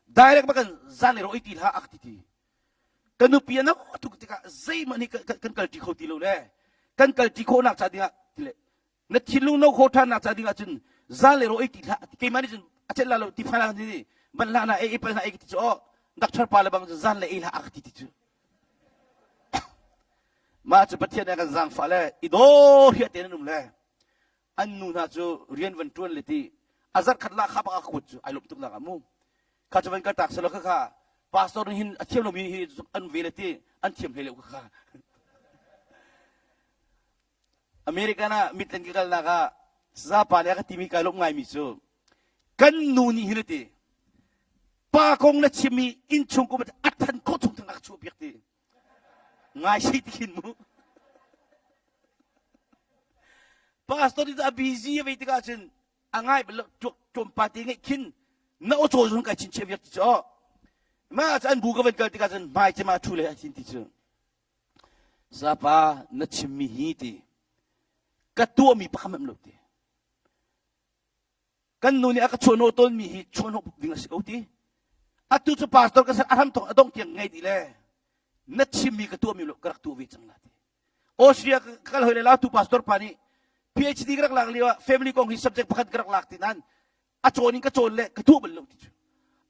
Direct bakan zanlei rawh ei ti hlah a ka ti ti. Ka nupi a no tuk tikah zeihmanh hi kan kalṭi kho ti lo le kan kalṭi khawhnak ca dingah tile na thinlung no kho ṭhannak ca dingah cun zal le ro ei ti hlah keimah nih cun a celh la lo ti phan ni ban hlah na ei apple hna ei ti cu oh doctor pa le bang cu zan le ei hlah a ka ti ti cu mah cu Pathian nih a kan zaangfah le i daw hiah te nan um le an nu hna cu rian van ṭuan le ti a zarh khat lah kha bak a kuat cu ai lawm tuk nak ah mu kha cu van kal tak selaw kha kha pastor nih hin a thiam lomi hi an ve le ti an thiam hlei lo kha kha American ah mitlen ka kalnak ah zapa nih a ka timi kai lawm ngaimi cu kan nu nih hin ti pa kong na chimmi innchung kum a than khawh chung thang a ka chuah piak ti ngai si ti khin mu pastor nih a busy a vei tikah cun a ngai bal tlawmpa te ngeih khin na aw caw zong kai chinchiah viak ti cu ma cu an bu ka van kal tikah cun hmai cema thu le a thin ti cu sapa na chimmi hi ti ka tuahmi pakhat lo ti. Kan nu nih a ka chuahhnawh tawnmi hi chuahhnawh ding a si ko ti. Atu cu pastor ka ser a hram thawk a dong tiang ngei dih le na chimmi ka tuahmi lo ka rak tuah ve cang la ti. Austria ka kal hoi le lautu pastor pa nih PhD ka rak lak lio ah family kong hi subject pakhat ka rak lak ti nain a cawn in ka cawn le ka tuah bal lo ti cu.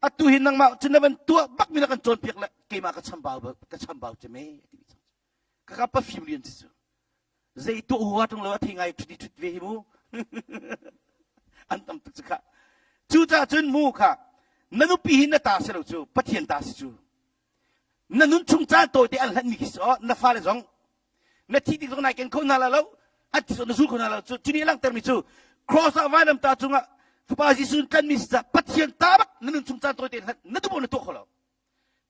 Atu hi nangmah cu na van tuah bak mi na kan cawnpiak le keimah ka chambau ka chambau cu me ti cang. Ka ka pa fim rian si cu. Zei tuah hua tung lo a thei ngai ṭhut i ṭhut ve hi mu. An tam tuk cu kha. Cucaah cun mu kha na nupi hi na ta si lo cu Pathian ta si cu. Na nun chung caan tawite an hlanhmi khi si aw na fale zong na thi tik zong nai ken kho hna la lo an thi zong na zul kho hna lo cu cu nih a langhtermi cu cross ah vailamtah cungah fapa Jesuh in tlanmi si caah Pathian ta bak na nun chung caan tawite in hlanh na duh na tuah kho lo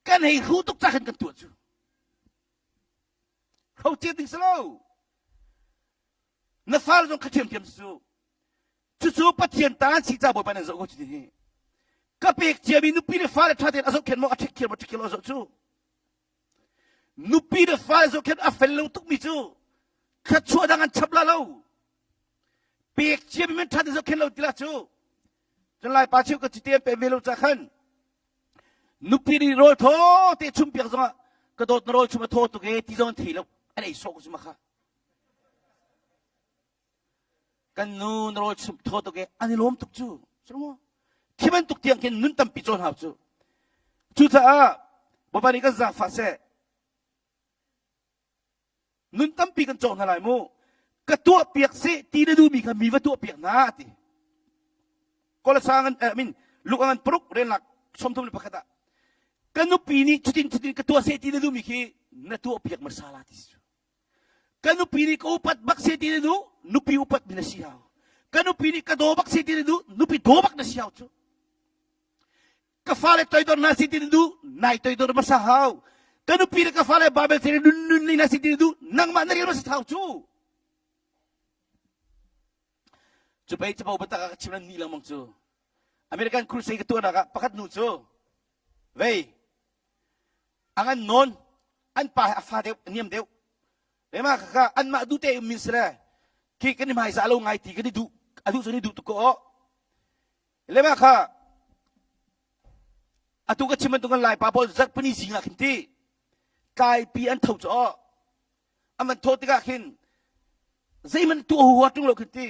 kan hei hru tuk ca khan kan tuah cu Kho cia ding si lo. Na fale zong kha ṭhiamṭhiam si cu. Cucu Pathian ta an si ca Bawipa nan zoh ko cuti hi. Ka pek ciami nupi le fale ṭha tein a zohkhenh maw a ṭhikhial maw ṭhikhial a zoh cu. Nupi le fale zohkhenh a fel lo tukmi cu thluachuah dang an chap la lo. Pek ciami men ṭha tein zohkhenh lo ti la cu. Cun Laipa cheu ka cite an pe ve lo ca khan Nupi nih rawl thaw te chum piak zongah ka dawt na rawl chum a thaw tuk e ti zong an thei lo an ei sawh ko cu ma kha. Kan nu na rawl chum thaw tuk e an i lawm tuk cu. Cu Khi bantuk tiang khin nun tampi cawn hau cu. Cucaah Bawipa nih kan zaangfah seh. Nun tampi kan cawk hna lai mu. Ka tuah piak seh ti na duhmi kha mi va tuah piak hna a ti. Kolasa ngan eh, min Luka ngan paruk relnak 31 ah ka nupi nih cutin cutin ka tuah seh ti na duhmi khi na tuah piak hmasa la ti si. Ka nupi nih ka upat bak seh ti na duh nupi upat mi na si hau. Ka nupi nih ka daw bak seh ti na duh nupi daw bak na si hau cu. Ka fale toidor hna si ti na duh nai toidor hmasa hau. Ka nupi le ka fale Babel thil nun nun ni hna si ti na duh nangmah na rel hmasa hau cu. Cu pei capo biatak ah ka chim nan ni lengmang cu. American crusade ka tuahnak ah pakhat nu cu vei a ngan nawn an pa he a fa deuh a niam deuh lema kha anmah duh te um min si le khi kan i hmaizah lo ngai ti kan i duh a duh cu ni duh tuk ko aw Lema kha atu ka chim bantuk kan Laipa pawl zarhpini zing ah khin ti tlaipi an tho cu aw an van thawh tikah khin zeihmanh tuah huhua ṭung lo khin ti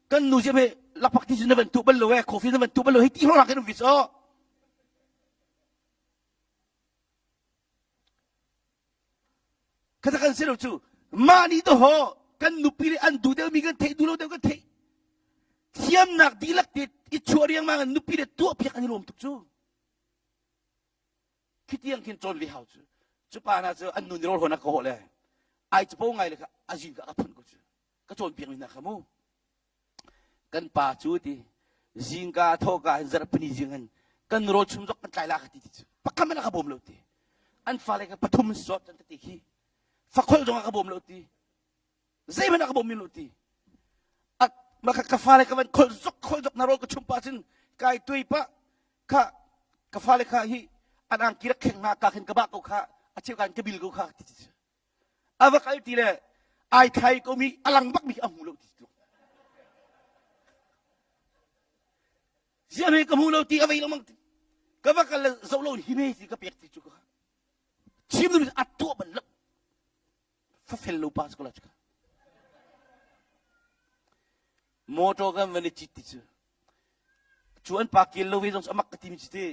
kan nu ziam he lakphak ti cu na van tuah bal lo e coffee na van tuah bal lo hei ti hrawng khin um vi cu Kha kan si lo cu mah nih dawh kan nupi le an duh deuhmi kan theih duh lo deuh kan theih thiamnak dihlak te i chuah riangmang in nupi le tuah piak an i lawm tuk cu khi tiang khin cawn ve hau cu cu pa hna cu an nu nih rawl hawn a ka hawh le ai capo ngai le kha a zing ka ka phun ko cu ka cawn piak mi hna kha mu Kan pa cu ti zingka thawhka in zarhpini zing in kan rawl chum zok kan tlai la ka ti ti cu pakhat hmanh a ka bawm lo ti. An fale ka pathum an sawt an ka ti khi fakholh zong a ka bawm lo ti. Zeihmanh a ka bawm lo ti. A ma ka ka fale ka van kholh zok kholh zok na rawl ka chum pa cun kai tuai pa kha ka fale kha hi an angki rak kheng hna ka khin ka ba ko kha a cheu kan ka bil ko kha ti ti a va kal ti le ai thlai ko mi a lang bak mi a hmu lo ti tluk ziah me ka hmu lo ti a vei lengmang ti ka va kal le zoh lo hi me ti ka pek ti cu ka chim dum a tuah bal lo fa fel lo pa ko la ka motor kan van i cit ti cu Cu an pa kel lo ve zong cu amak ka timi cu ti.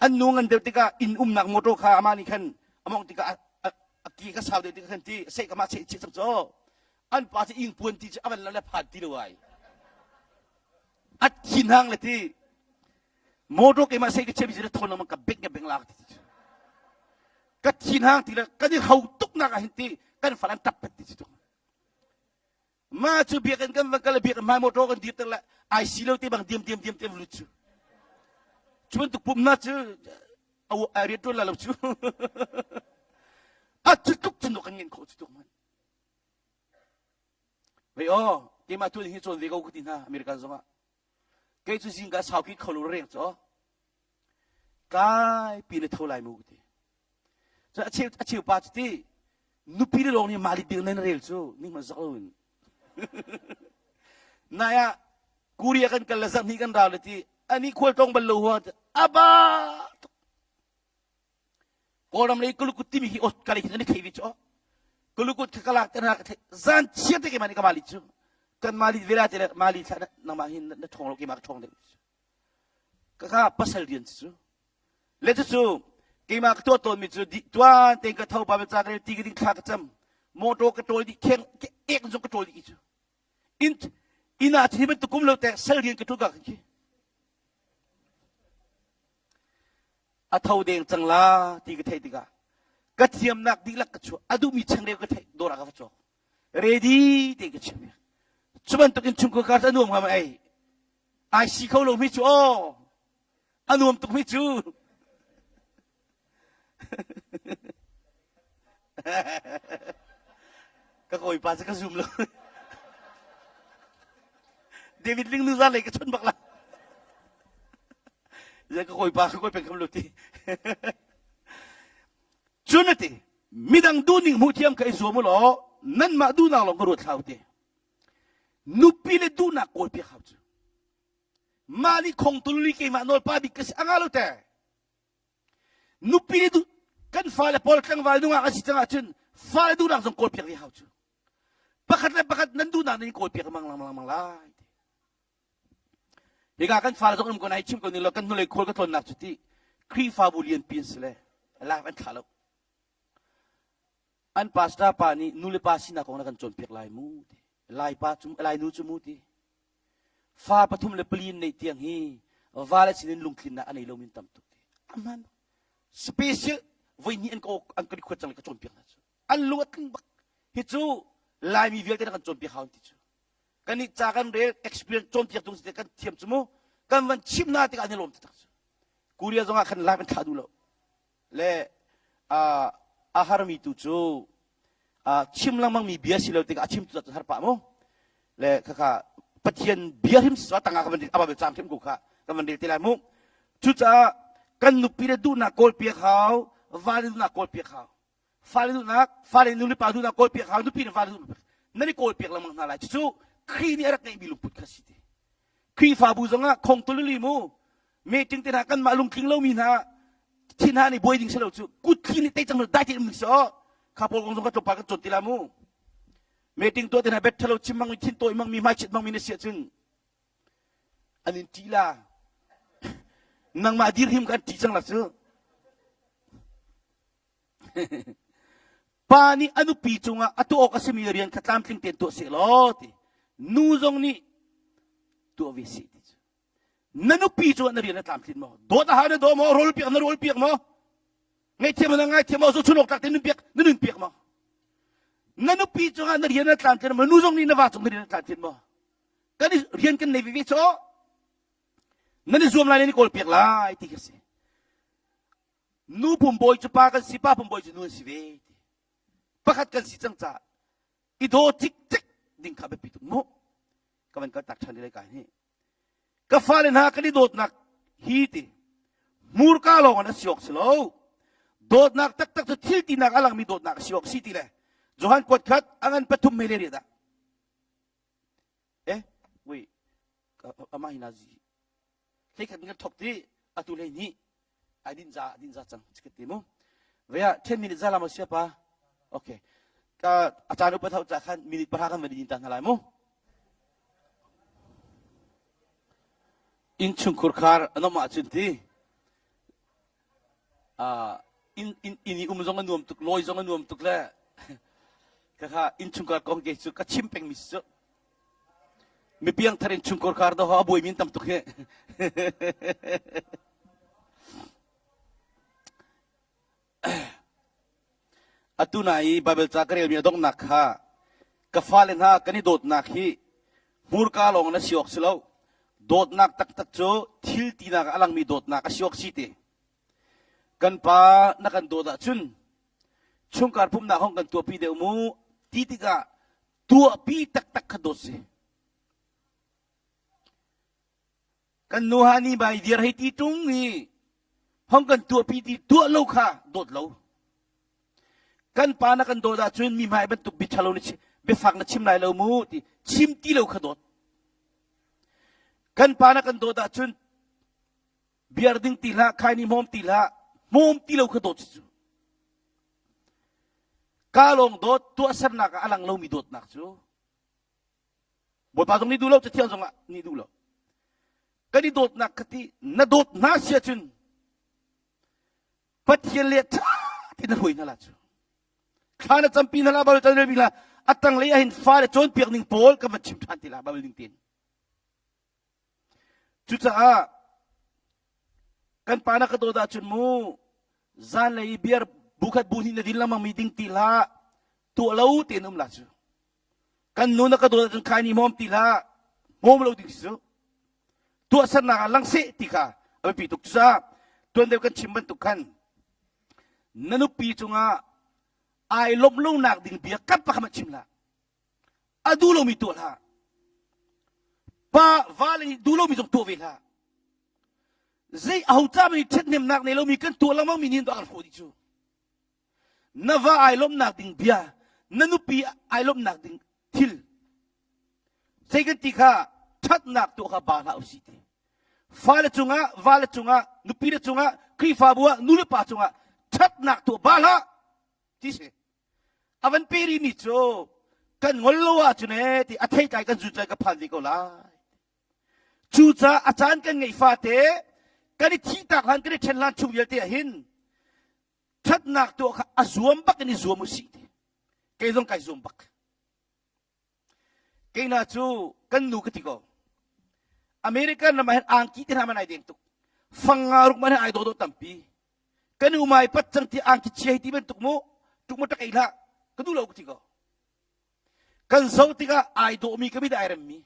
An nu ngan deuh tikah inn umnak motor kha amah nih khan a mawngh tikah a, a ki ka sau deuh tikah khan ti seh ka mah seh chih cang cu. An pa cu ing puan ti cu a van lo le phan ti lo ai. A thin hang le ti. Motor keimah seh ka chiami cu thon lengmang ka bek ka bek lak ti cu. Ka thin hang ti le kan i hau tuk nak ah hin ti kan fal an tap pet ti cu. Mah cu biakinn kan va kal biakinn hmai motor kan dirter le ai si lo te bang diam diam diam te lut cu. Cu bantuk pumnak cu a rian ṭuan la lo cu. A cu tluk cun kan ngen khawh cu tuk man. Vei aw, keimah tu hi cawn ve ko ka ti hna American zongah. Kei cu zingka sau ki kho lo reng cu. Tlai pi na tho lai mu ka ti. Cun a cheu a cheu pa cu ti nupi le lawng nih mah li ding nan rel cu ning hmanh zak lo in. Nai ah Korea kan kal le zarhhnih kan rau le ti ani khual tlawng bal lo hua aba Kawlram lei kulukut timi hi ot ka lei hin an i thei ve cu kulukut kha ka lak te hna ka thei zan chia te keimah nih ka mali cu kan mali vela te le mali thla nangmah hin na ṭhawng lo keimah ka ṭhawng deuh ka kha pasal rian cu le cucu keimah ka tuah tawnmi cu tuan tein ka tho pa ca ka rel ti ka ding thla ka cam motor ka ṭawl dih kheng ek zong ka ṭawl dih cu in inn ah hi bantuk kum lo te sal rian ka ṭuan ka khi a tho deng cang la ti ka theih tikah ka thiamnak dihlak ka chuah a duhmi changreu ka theih dawr ah ka va cawk ready te ka chim cu bantuk in chungkhar kar a nuam hnga ma ei ai si kho lo mi cu aw a nuam tuk mi cu ka kawipa cu ka zum lo David Ling nu za lei ka chon bak la ya ka kawipa ka kawi peng kham lo ti cun ati midang duhning hmuh thiam kha i zuam u law nanmah duhnak lawng ka ruat hlah u ti nupi le duhnak kawl piak hau cu mah nih khong tulli keimah nawl pa bik ka si anga lo te Nupi nih kan fale pawl tlangval nungak an si cang ahcun fale duhnak zong kawlpiak ve hau cu. Pakhat le pakhat nan duhnak nan in kawlpiak mang lang lang lai. Hika kan fale zong um ko na chim ko ning lo kan hnulei khawl ka tlawnnak cu ti Khrihfabu lianpi an si le live an thlah lo. An pastor pa nih nu le pa sinak kong na kan cawnpiak lai mu ti. Lai pa cu lai nu cu mu ti. Fa pathum le pali in neih tiang hi vale sinin lungtlinnak a nei lomi an tam tuk ti. A hmaan. Special voi hnih an ka an ka request cang le ka cawnpiak hna cu. An lung a tling bak. Hi cu Laimi vialte na kan cawnpiak hau ti cu. Kan i ca kan rel experience cawnpiak tung si kan thiam cu mu. Kan van chim hna tikah an i lawm taktak cu. Korea zong ah khan live an thlah duh lo. Le a harmi tu cu chim lengmangmi bia si lo tikah a chimtu cu har pah mu le khakha Pathian bia hrim si tangah ka van a Bible caang hrim ko kha ka van rel te lai mu cucaah kan nupi le duhnak kawl piak hau vale duhnak kawl piak hau fale duhnak fale nu le pa duhnak kawl piak hau nupi le vale duhnak nan i kawl piak lengmang hna lai cucu Khrih nih a rak ngeihmi lungput kha si ti Khrihfabu zongah khong tulili mu meeting te hna kanmah lungtling lomi hna thin hna nih buai ding si lo cu kut thli nih tei cang dai te um si o kha pawl kong zong ka tlawmpal kan cawn ti la mu meeting tuah te hna bet thalo chim mang mi thin tawi mang mi hmai chit mang mi na si ahcun an in ṭih la nangmah dir him kan ṭih cang la cu Pa nih a nupi cungah a tuah awk a simi rian kha tlamtling tein tuah seh law ti. Nu zong nih tuah ve seh ti cu. Na nupi cungah na rian a tlamtlin maw? Dawt a hau na daw maw? Rawl piak na rawl piak maw? Ngaihthiam na ngaithiam maw? Zohchun awk tlak tein nun piak na nun piak maw? Na nupi cungah na rian a tlamtlin maw? Nu zong nih na va cung na rian a tlamtlin maw? Kan i rian kan nei veve cu nan i zuam lai nan i kawl piak lai ti khi a si. Nu pumbawi cu pa kan si, pa pumbawi cu nu an si ve. Pakhat kan si cang caah i daw cikcek ding kha biapi tuk mu. Ka van kal tak ṭhan lai ka hi. Ka fale hna kan i dawtnak hi ti hmurka lawng in a si awk si lo. Dawtnak taktak cu thil tinak a langmi dawtnak a si awk si ti le Johan kuat khat a ngan pathum mei le riat ah. Eh, wait, amah hi nazi Hleikhat in kan thok ti atu hlei hnih ai din za din za cang chikat ti mu. Vea 10 minute za la mo sia pa. Okay. Ka a caan upat hau ca khan minute pahra kan van din ta hna lai mu. Inn chungkhur khar anom ahcun ti inn inn inn i um zong a nuam tuk lawi zong a nuam tuk le ka kha inn chungkhar kong ke cu ka chim pengmi si cu Mi piangthar in chungkhar kar do a buai min tam tuk hi. Atu na i Bible ca ka relmi a donghnak kha ka fale hna kan i dawtnak hi hmurka lawng na si awk si lo. Dawtnak taktak cu thil tinak a langmi dawtnak a si awk si ti. Kan pa na kan dawt ahcun chungkhar pumhnak hong kan tuahpi deuh mu ti tikah tuahpi taktak kha dawt si. Kan nu ha ni bai dir hei ti tung i hong kan tuahpi ti tuah lo kha dawt lo. Kan pa na kan dawt ahcun mi hmai bantuk bia ṭhalo na chim biafak na chim lai lo mu ti chim ti lo kha dawt. Kan pa na kan dawt ahcun biar ding ti hlah, khaini hmawm ti hlah, hmawm ti lo kha dawt si cu. Ka lawng dawt tuahsernak ah a lang lomi dawtnak cu Bawipa zong nih duh lo, Cathiang zong ah nih duh lo. Kan i dawtnak kha ti na dawt hna si ahcun Pathian le ṭha tein na hruai hna la cu. Thla na campi hna la, Baibal can la, a tanglei ah hin fale cawnpiak ning pawl kan van chim ṭhan ti la, Baibal ning tein. Cucaah kan pa na ka dawt ahcun mu zanlei i beer bukhat bu hnih na din lengmang mi ding ti hlah tuah lo tein um la cu kan nu na ka dawt ahcun khai ni hmawm ti hlah hmawm lo ding si cu tuahsernak ah lang seh ti kha a biapi tuk cucaah tuan deuh kan chim bantuk khan na nupi cungah ai lawmh lonak ding bia kan pakhat chim hlah A duh lomi tuah hlah. Pa vale nih duh lomi zong tuah ve hlah. Zei aho ca nih ṭhathnemnak nei lomi kan tuah lengmang mi nih an kan hrawh dih cu. Na va ai lawmhnak ding bia, na nupi ai lawmhnak ding thil. Zei kan ti kha ṭhatnak tuah kha ba hlah usih ti. Fale cungah, vale cungah, nupi le cungah, Khrihfabu ah, nu le pa cungah ṭhatnak tuah ba hlah ti si. A van pe rihmi cu kan ngol lo ahcun ee ti a theitlai kan zun ka phan ve ko lai. Cucaah a caan kan ngeih fate kan i thihtak hlan kan i ṭhen hlan chung vialte ah hin ṭhatnak tuah kha a zuam bak in i zuam u sih ti. Kei zong kai zuam bak. Kei hna cu kan nu ka ti ko. American ram ah hin angki te hna man ai deng tuk. Fang nga ruk man ai dawh tampi. Kan umai pat cang ti angki chia hi ti bantuk mu tuk mu tak ei hlah. Ka duh lo ka ti ko. Kan zo tikah ai dawhmi ka mit ai remmi.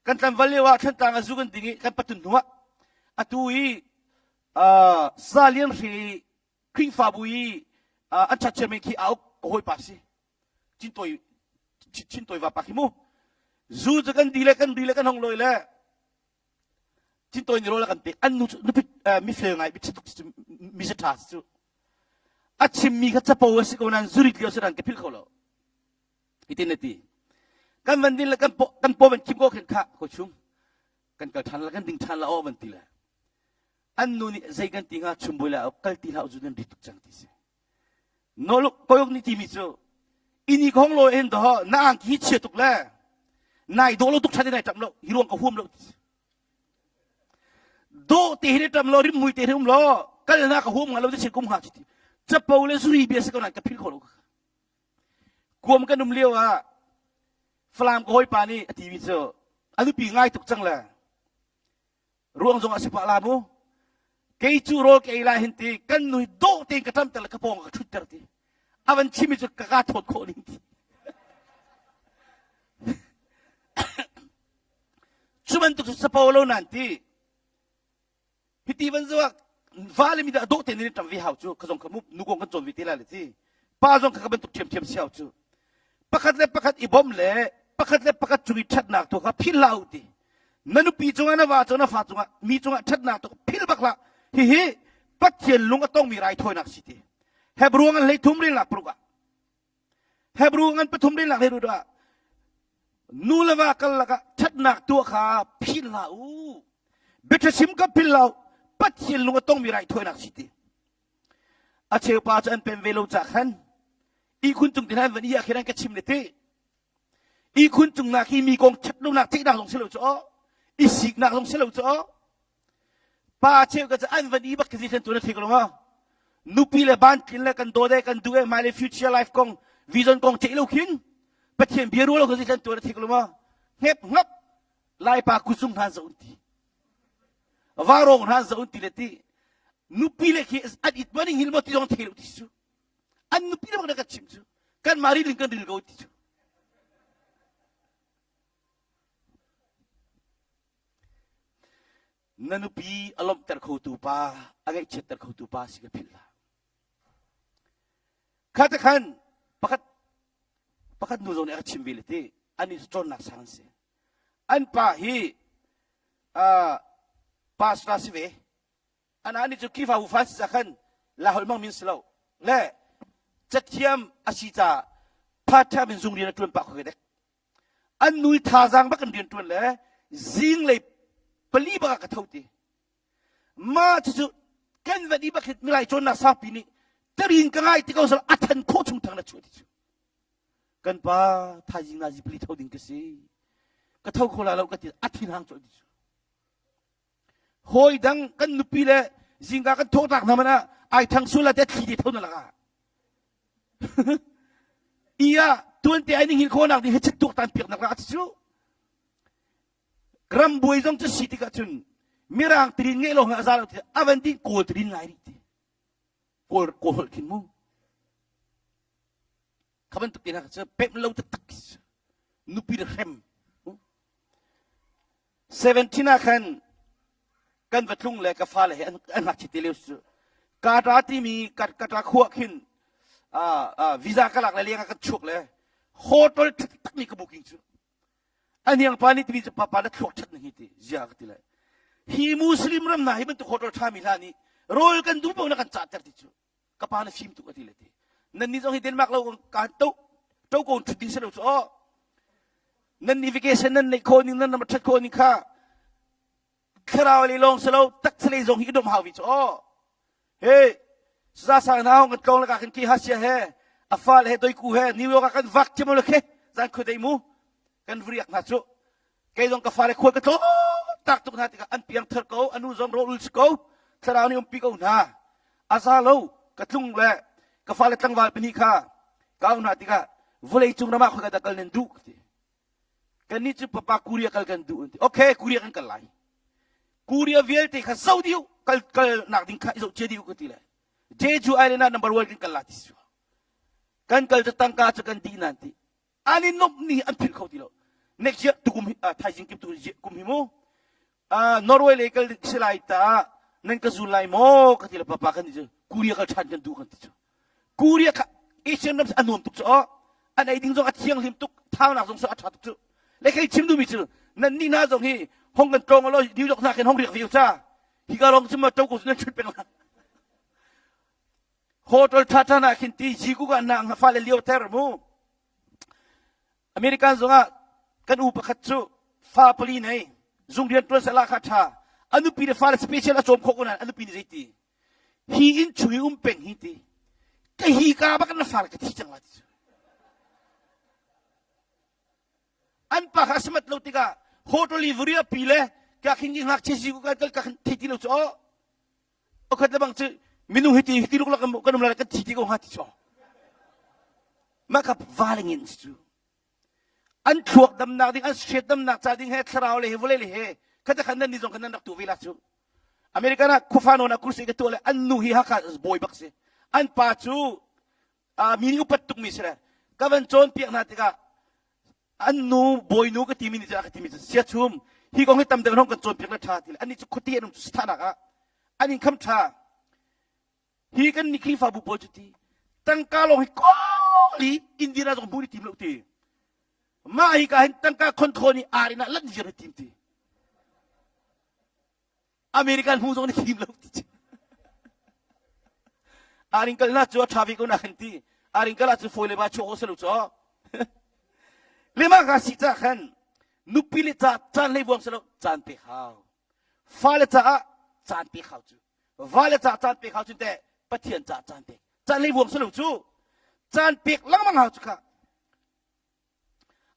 Kan tlanval lio ah Thlantlang ah zu kan ding i kan patun hnu ah atu i uh, Salian hri Khrihfabu i uh, an chat chairman khi a uk ka hawipa si. Chintawi Chintawi vapa khi mu zu cu kan di le kan ri le kan hong loi le Chintawi ni rawl kan pek an nu nupi mifel ngai mi tuk mi ṭha cu a chimmi kha capo a si ko nain zurit lio si ran ka philh kho lo hitin a ti kan van din le kan paw kan paw van khim ko khin kha ko chum kan kal ṭhan la kan ding ṭhan la aw van ti le an nu nih zei kan ti hnga chum bui le kal ti hlah zu nan ri tuk cang ti si Noluk nih timi cu ini khong lo hin do na angki hi chia tuk le nai dawh lo tuk ṭhan nai ṭam lo hi ruang ka huam lo dawh te hi ṭam lo rim mui te hi um lo kal na ka huam nga lo ti kum ha ti capo le zuri bia si ko nan ka phil kho lo kuam kan um lio ah Falam ka hawipa nih a timi cu a nupi ngai tuk cang le Ruang zong a si pah la mu. Kei cu rawl ka ei lai hin ti kan nu hi dawh tein ka ṭamter le ka pawng ka ṭhutter ti. A van chimmi cu ka ka thawt khawh ning ti. Cu bantuk cu capo lo nan ti. Hiti van zuak va le mi dah dawh tein in ṭam ve hau cu ka zong kha mu nu kong kan cawn ve te lai le ti. Pa zong kha ka bantuk ṭhiamṭhiam si hau cu. Pakhat le pakhat i bawmh le pakhat le pakhat cung i ṭhatnak tu kha philh hlah u ti. Na nupi cungah na va cungah na fa cungah mi cungah ṭhatnak tu philh bak hlah. Hihi Pathian lung a tongmi raithawinak si ti. Hebrew ngan hlei thum relnak paruk ah Hebrew ngan pathum relnak hlei rut ah nu le va kal lakah ṭhatnak tuah kha philh hlah u. Biaṭha chim ka philh hlah u. Pathian lung a tongmi raithawinak si ti. A cheu pa cu an pem ve lo cah khan ihkhun cung te hna an van i ah khin an ka chim le ti. Ihkhun cung nak hi mi kong ṭhat lonak theihnak zong si lo cu aw. I siknak zong si lo cu aw. Pa cheu ka cu an van i bak khi thlen tu na thei ko lo ma. Nupi le ban tlin le kan dawt e kan duh e my le future life kong vision kong ceih lo khin Pathian bia ruah lo khi thlen tu na thei ko lo ma. Hngep ngap Laipa kuzung hna zo ti. Varong hna zo ti le ti. Nupi le khi an it maning hil mo ti zong thei lo ti su. An nupi le bak kan chim cu. Kan mah rilin kan ril ko ti cu. Na nupi a lawmhter khotu pa, a ngaihchiatter khotu pa si ka philh hlah. Kha te khan pakhat pakhat nu zong nih a ka chim ve le ti an i cawnnak sang an si. An pa hi uh, pastor si ve. Ana nih cu Khrihfabu fa si ca khan la holh mang min si lo. Le cathiam a si ca part time in zung rian a ṭuan pah kho dek. An nu i thazaang bak in rian ṭuan le zinglei Pali bak ah ka tho ti. Ma cucu kan van i bak hin milai cawnnak sangpi nih tarin ka ngai ti ko sal a than khawh chung thang na chuah ti cu. Kan pa thaizing nazi pali tho ding ka si. Ka tho kho la lo ka ti a thin hang colh ti cu. Hawi dang kan nupi le zingka kan thawhtak hna man ah ai thang sul la te thli te tho na laka. Iya tuan te ai ning hin khawnak ding he chit tuk tan piak nak ra cu. Ram buai zong cu si tikah cun mirang tirin ngeih lo a za lo ti avan din kawl tirin ngai rih ti. Kawl kawl holh khin mu. Kha bantuk te hna cu pemh lo taktak nupi le hrem. 17 ah khan kan va tlung le ka fale he an ngakchia te lio cu Kata timi Kata khua khin visa ka lak le leng ah kan chuak le hotel taktak mi ka booking cu a hniang pa nih timi cu papa na thluak ṭhat na hi ti zia ka ti le hi muslim ram hna hi bantuk hotel ṭha mi hla nih rawl kan duh paoh na kan cahter ti cu ka pa na fim tuk a ti le ti nan nih zong hi Denmark lo ka to to ko ṭhut ding si lo cu aw nan nih vacation nan neih khawh ning nan ram ṭhat khawh ning kha thlarau lei lawng si lo taksa lei zong hi i dom hau vi cu aw he saza sang na kan tlong laka kan ki hasia he a fal he doiku he New York ah kan vak thiam lo khe zan khoi dei mu kan vriak hna cu kei zong ka fale khual ka tlawm tak tuk hna tikah an piang thar ko anu zong rawlul si ko thlarau nih umpi ko hna a za lo ka tlung le ka fale tlangval pahnih kha ka au hna tikah vawlei cung ram ah khoi ka dah kal nan duh ti kannih cu papa Korea kal kan duh an ti okay Korea kan kal lai Korea vialte kha zo dih kal kal nak ding kha i zoh cia dih ka ti le Jeju Island ah number one kan kal la ti su kan kal cu tangka cu kan dih nan ti an i nuamh ni an philh kho ti lo next year tukum thaizing kim tu kum hi mu Norway lei kal si lai ta nan ka zul lai maw ka ti le papa kan ti cu Korea kal ṭhan kan duh kan ti cu Korea kha Asian ram a nuam tuk cu aw an ei ding zong a thianghlim tuk thaunak zong a ṭha tuk cu le kei chim duhmi cu nan ni hna zong hi hong kan tlawng lo New York hna khin hong riak ve ca hi ka rong cu ma to ko nan ṭhut peng la hotel ṭha ṭha na khin ti ji ku ka na fale lio ter mu American zongah kan u pakhat cu fa pali nei zung rian ṭuan seh kha ṭha a nupi le fale special a cawm khawh ko nain a nupi nih zeiti hi inn chung i um peng hi ti ka hi ka bak na fale ka thi cang la ti cu an pa kha samat lo tikah hotel i varia pi le ka khin ngakchia si ku ka kal ka khin thei ti lo cu Pakhat le bang cu minung hiti hiti luklak kan um lai kan thi ti ko hnga ti cu. Mah kha va le ngin si cu. An thluak damnak ding, an hriat damnak ca ding he, thlarau le he, vawlei le he, kha khan nan ni zong khan nan rak tu ve la cu. American ah khuafa nawn ah kursi ka tuah le an nu hi Hakha bawi bak si. An pa cu mi nih upat tukmi si le ka van cawnpiak hna tikah an nu bawinu ka timi nih cun a ka timi cu siachum hi kong hi tam deuh hong kan cawnpiak le ṭha ti le annih cu khuati an um cu sithanak ah an income ṭha hi kan nih Khrihfabu pawl cu ti tangka lawng hi kawl i Indiana zong hmuh ni tim lo ti mah hi ka hin tangka khon i ar in ah lan zir hi tim ti American hmu zong nih thim lo ti Aring kal na cu a ṭha ve ko na kan ti. Aring kal ah cu fawi le ba chuak se lo cu. Lema ka si ca khan nupi le ca caan hlei buang se lo caan pek hau. Fale caah caan pek hau cu. Vale ca caan pek hau cu te Pathian ca caan pek. Caan hlei buang se lo cu. Caan pek lengmang hau cu kha.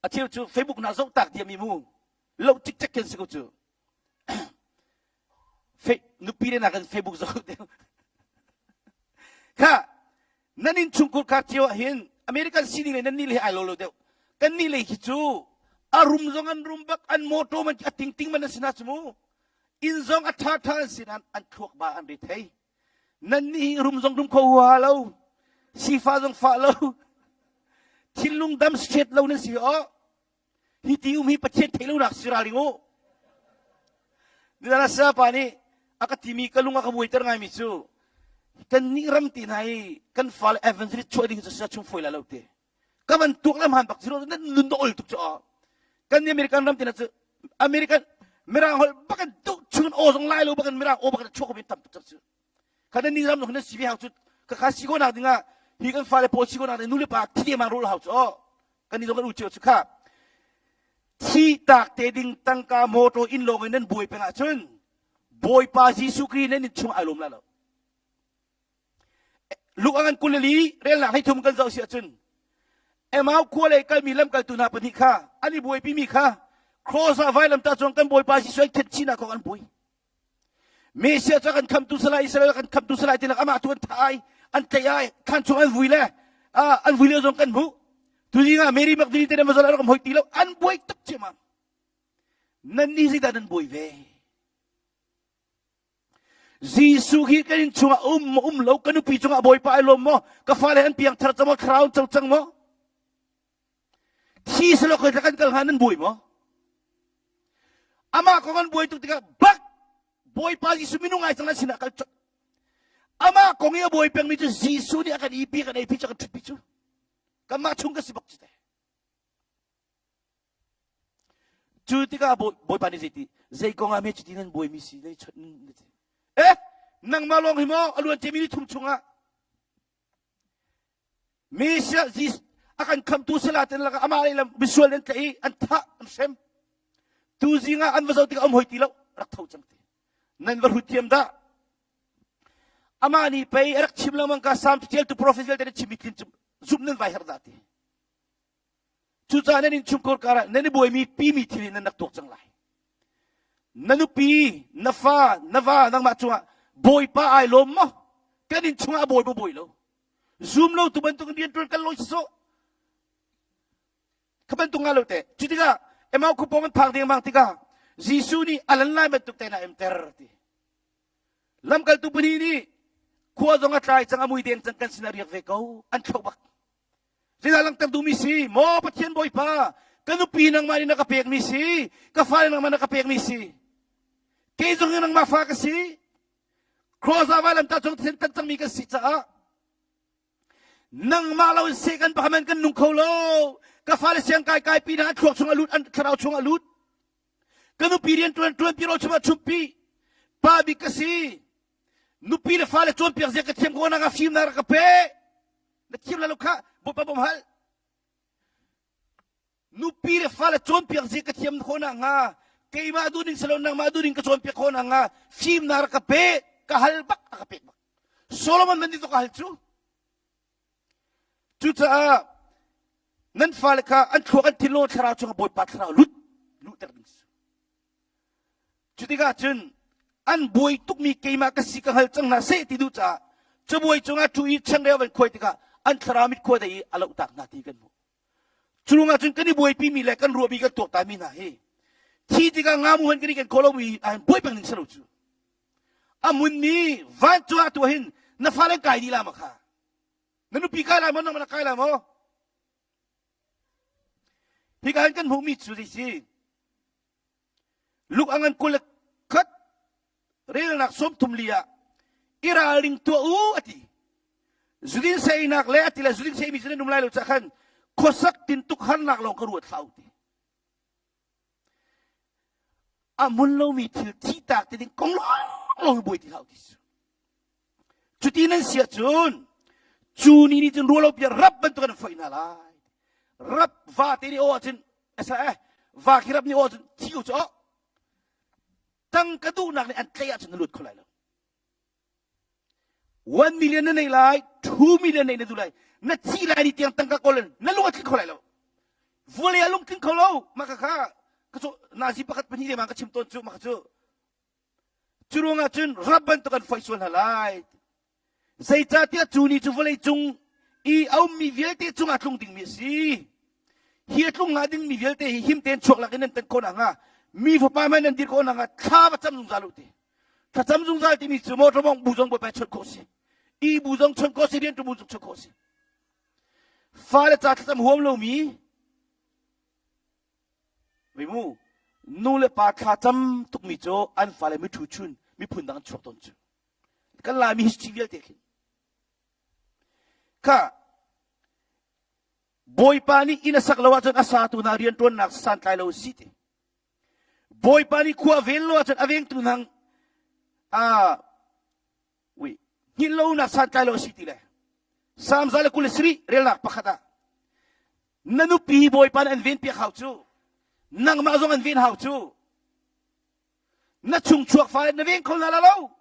A cheu cu Facebook na zoh tak diam i mu. Lo cikcek khin si ko cu. Nupi le nakin Facebook zoh deuh. Kha nan inn chungkhur kha cio ah hin American sining le nan nih le ai lo lo deuh. Kan nih le hi cu a rum zong an rum bak an motor man a ting ting man an si na cu mu. Inn zong a tha tha an si nain an thluak ba an re thei. Nan nih hi rum zong rum kho huaha lo. Sifa zong fa lo. Thinlung dam straight lo nan si o. Hi ti um hi Pathian theih lonak si ralring u. Nidana sayapa nih a ka timi ka lung a ka buaiter ngaimi cu kan nih ram ti hna i kan fale evangelist chuah ding cu sia chung foi la lo te. Ka van tuak le hman bak zero nan nun do ol tuk cu kan nih American ram ti na cu American mirang holh bakan duh chung aw zong lai lo bakan mirang aw bakan chuak ko tam tuk cu. Kan nih ram na si ve hau cu ka kha si ko nak ding ah hi kan fale pawl si ko nak ding nu le pa thi mang rul hau cu kan nih zong kan u cio cu kha. Thi tak te ding tangka motor inn lawng in nan buai peng ahcun Bawipa Jesuh Khrih nan in chung ai lawm lai lo. Luke a ngan 24 relnak 13 kan zoh si ahcun Emau khua lei kalmi lamkaltu hna pahnih kha an i buaipimi kha cross ah vailamtah cung kan Bawipa Jesuh an khenh chihnak kong an buai. Messiah cu kan khamtu salai Israel kan khamtu salai ti amah tu an thah ai an tlaih ai thlan chung an vui le an vui lio zong kan hmuh tuzing ah Mary Magdalene te nan rak hoi ti lo an buai tuk ciamam nan nih zeidah nan buai ve Jesuh hi kan inn chungah um maw um lo ka nupi cungah Bawipa ai lawm maw ka fale an piang thar cang maw thlarau co cang maw thi selo khoi kan kal hnga nan buai maw amah kong an buai tuk tikah bak Bawipa Jesuh minung ai cang nan sinah kal cot amah kong i a buai pengmi cu Jesuh nih a kan ipi kan eipi cu kan ṭhutpi cu kanmah chung ka si bak cu te Cu tikah Bawipa nih zeiti zei kong ah me cuti nan buaimi si nei chawnh na ti. Eh nangmah lawng hi maw a luan ciami ni thum chungah Messiah Jesus a kan khamtu sala ten lakah amah lei lam misual an tlaih i an thah an hrem. Tu zing ah an va zoh tikah um hoi ti lo rak tho cang ti. Nan va hrut thiam dah. Amah nih pei a rak chim lengmang ka Salm ṭialtu prophet vialte nih chimmi tlin cu zumh nan vai herh dah ti. Cucaah nan innchungkhar karah nan i buaimi pimi thil in nan rak tuak cang lai. Na nupi, na fa, na va nangmah cungah Bawipa ai lawm maw? Kan inn chungah a bawi maw bawi lo? Zum lo tu bantuk in rian ṭuan kan lawi sawh. Kha bantuk nga lo te. Cu tikah Emau khuapawng an phak dengmang tikah Jesuh nih a lan lai bantuk te na emter ti. Lamkaltu pahnih nih khua zong a tlai cang a mui deng cang kan sinah riak ve ko an thloh bak. Zeidah langhter duhmi si? Maw Pathian Bawipa, ka nupi nangmah nih na ka pekmi si, ka fale nangmah na ka pekmi si. Kei zong hi nangmah fa ka si. Cross ah vailamtah cung thisen tan cangmi kan si caah nangmah lo in seh kan pakhat kan nung kho lo. Ka fale siang kai kai pi hna an thluak chung a lut, an thlarau chung a lut. Ka nupi rian ṭuan ṭuan pi ro chung ah chumpi. Pa bik ka si. Nupi le fale cawnpiak zia ka thiam ko nak ah fimnak rak ka pe. Na thiam la lo kha Bawipa bawm hal. Nupi le fale cawnpiak zia ka thiam khawh nak hnga keimah duhning si lo nangmah duhning ka cawnpiak khawh nak hnga fimnak rak ka pe ka hal bak a ka pek bak. Solomon man ka hal cu. Cucaah nan fale kha an thluak an thinlung thlarau chungah Bawipa thlarau lut luhter ding si. Cutikah cun an buai tukmi keimah ka si ka hngal cang hna seh ti duh caah cabuai cungah ṭhu i changreu van khuai tikah an thlarau mit khua dei i a lohtak hna ti kan hmuh. Cu ah cun kan i buaipimi le kan ruahmi kan tuaktami hna hi thi tikah ngamu han kan i ken khawh lomi ah buai peng ning si lo cu. A munmi vancung ah tuah hin na fale kai dih la ma kha? Na nupi kai lai maw nangmah na kai lai maw? Hika hin kan hmuhmi cu zei si? Luk a ngan 21 relnak 34 ah i ralring tuah u a ti. Zudin seinak le a ti le zudin seimi cu nan um lai lo cah khan khuasak tintuk harnak lawng ka ruat hlah u ti. A mun lomi thil thi tak ti ding kong lawng buai ti hlah u ti. Cuti nan si ahcun cu ni nih cun rualo bia rap bantuk an foih hna lai. Rap va te nih aw ahcun asa eh va khi rap nih aw ahcun thi u cu aw tangka duhnak nih an tlaih ahcun na lut kho lai lo. 1 million na nei lai, 2 million nei na duh lai. Na thi lai ni tiang tangka kawl in na lung a tling kho lai lo. Vawlei a lung tling kho lo. Mah kha kha ka cu nazi pakhat pahnih lengmang ka chim tawn cu mah kha cu Cu ruangah cun rap bantuk an foih sual hna lai. Zeicahtiah cu ni cu vawlei cung i a ummi vialte cungah tlung dingmi a si. Hi a tlung hnga dingmi vialte hi him tein chuak lakin nan tan khawh nakhnga mi fapa hmanh nan dir khawh nakhnga thla va cam zungzal u ti. Thlacam zungzal timi cu motor mong bu zong bawipa chawnh khawh si. I bu zong chawnh khawh si, rianṭuan bu zong chawnh khawh si. Fale ca thlacam huam lomi Mimu nu le pa thla cam tukmi cu an fale miṭhu chun miphun dang an chuak tawn cu. Kan Laimi history vialte khin. Kha Bawipa nih inn a sak lo ahcun a satu hna rianṭuannak santlai lo si ti. Bawipa nih khua ven lo ahcun a vengtu hna ah ui hngilh lonak santlai lo a si ti le Salm 127 relnak pakhat ah na nupi Bawipa nih an ven piak hau cu. Nangmah zong an ven hau cu. Na chungchuak fale na veng kho hna la lo.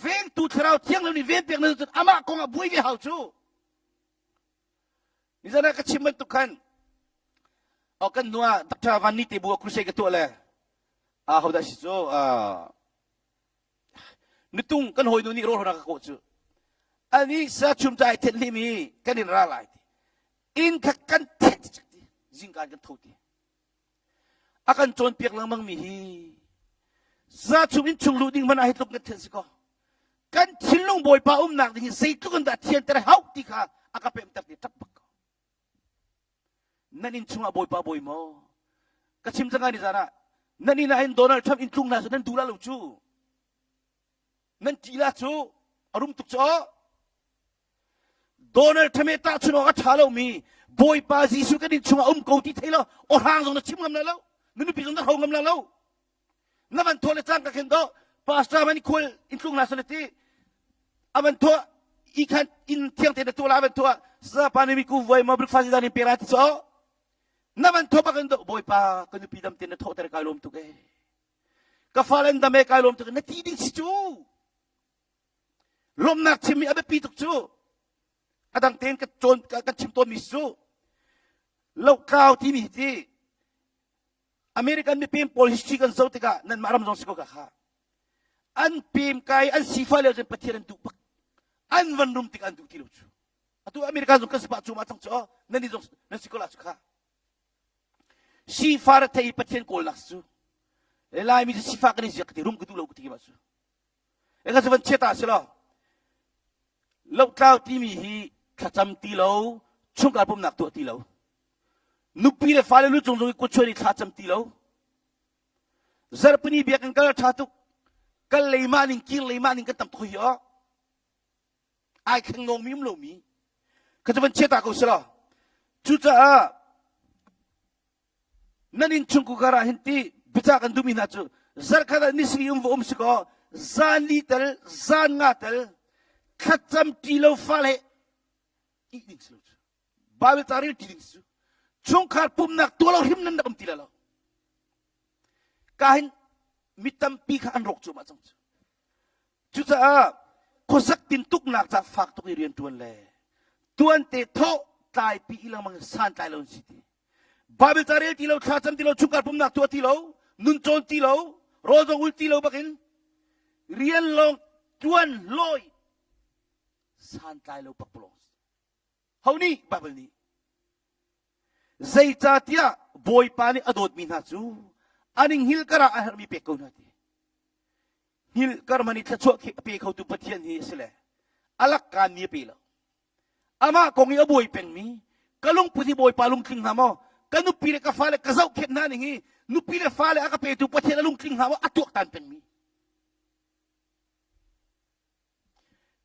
Vengtu thlarau thianghlim nih ven pek na cun amah kong ah buai ve hau cu. Nizan ah ka chim bantuk khan oh kan hnu ah Dr. Van Ni te bu ah crusade ka tuah le ah hodah si cu nutung kan hawinu nih rawl ka kawh cu ani sa chum cai thet hlimi kan in ra lai ti inn kha kan thet ti zingkan kan tho ti a kan cawnpiak lengmang mi hi sa chum in chung luh ding hmanh ah hi tluk kan then si ko kan thinlung bawipa umnak ding hi zeitluk in dah thianter hau ti kha a ka pemter ti ṭap bak ko Nan inn chungah Bawipa bawi maw? Ka chim cang ni zan ah nan inn ah hin Donald Trump inn tlung hna cu nan duh la lo cu. Nan ṭih la cu a rum tuk cu aw. Donald Trump he tahchun awk a ṭha lomi Bawipa Jesuh kan inn chungah um ko ti thei lo aw hrang zong na chim ngam la lo na nupi zong na hro ngam la lo na van thawh le cangka khin do pastor man khual in tlung hna sale ti avan thawh i khan in thiang te na tuah la avan thawh sa pa ni ku voi ma breakfast dan in pera ti cho na van thawh bakin do bawipa ka nupi dam te na thawh ter kai lom tuk e ka falen dam e kai lom tuk na ti ding si cu lomnak chimmi a biapi tuk cu a dang tein ka cawn ka chim tawn mi cu lohkau timi hi ti American mipem pawl history kan zoh tikah nanmah ram zong si ko ka kha an pem kai an sifa lio cun Pathian an duh bak an van rum tik an duh ti lo cu atu America zong kan si pah cu ma cang cu nan ni zong nan si ko la cu kha sifa ra thei Pathian kawlnak cu le Laimi cu sifa kan i ziak ti rum ka duh lo ka ti ma cu e ka van chiata si lo lohtlau timi hi thlacam ti lo chungkhar pumnak tuah ti lo nupi le fale lu cung zong i kutchuan i thlacam ti lo zarhpini biakinn kal ṭha tuk kal lei mah ning kir lei mah ning kan tam tuk hi aw ai thleng nawng mi um lomi ka cu van chiata ko si lo cucaah nan inn chungkhar ah hin ti bica kan duhmi hna cu zarkhat ah nisri um va um si kaw zan li tel zan nga tel thlacam ṭi lo fale ih ding si lo cu Bible ca rel ṭi ding si cu chungkhar pumnak tuah lo hrim nan rak um ti lo ka hin mi tampi kha an rawk cuahmah cang cu Cucaah khuasak tintuknak ca fak tuk i rian ṭuan le tuante thawh tlaipi i lengmang santlai lo si ti. Bible ca rel ti lo, thlacam ti lo, chungkhar pumnak tuah ti lo, nun cawn ti lo, rawl zong ul ti lo bakin rian lawng ṭuan lawi santlai lo pakpalawng. Ho nih? Bible nih. Zeicahtiah Bawipa nih a dawtmi hna cu an i hngilh karah a herhmi pek ko hna ti. Hngilh kar man i thluachuah a pe khotu Pathian hi a si le a lakkaan mi a pe lo. Amah kong i a buai pengmi ka lungput hi Bawipa lungtling hna maw? Ka nupi le ka fale ka zohkhenh hna ning hi nupi le fale a ka petu Pathian a lungtling hna maw? A tuaktan pengmi.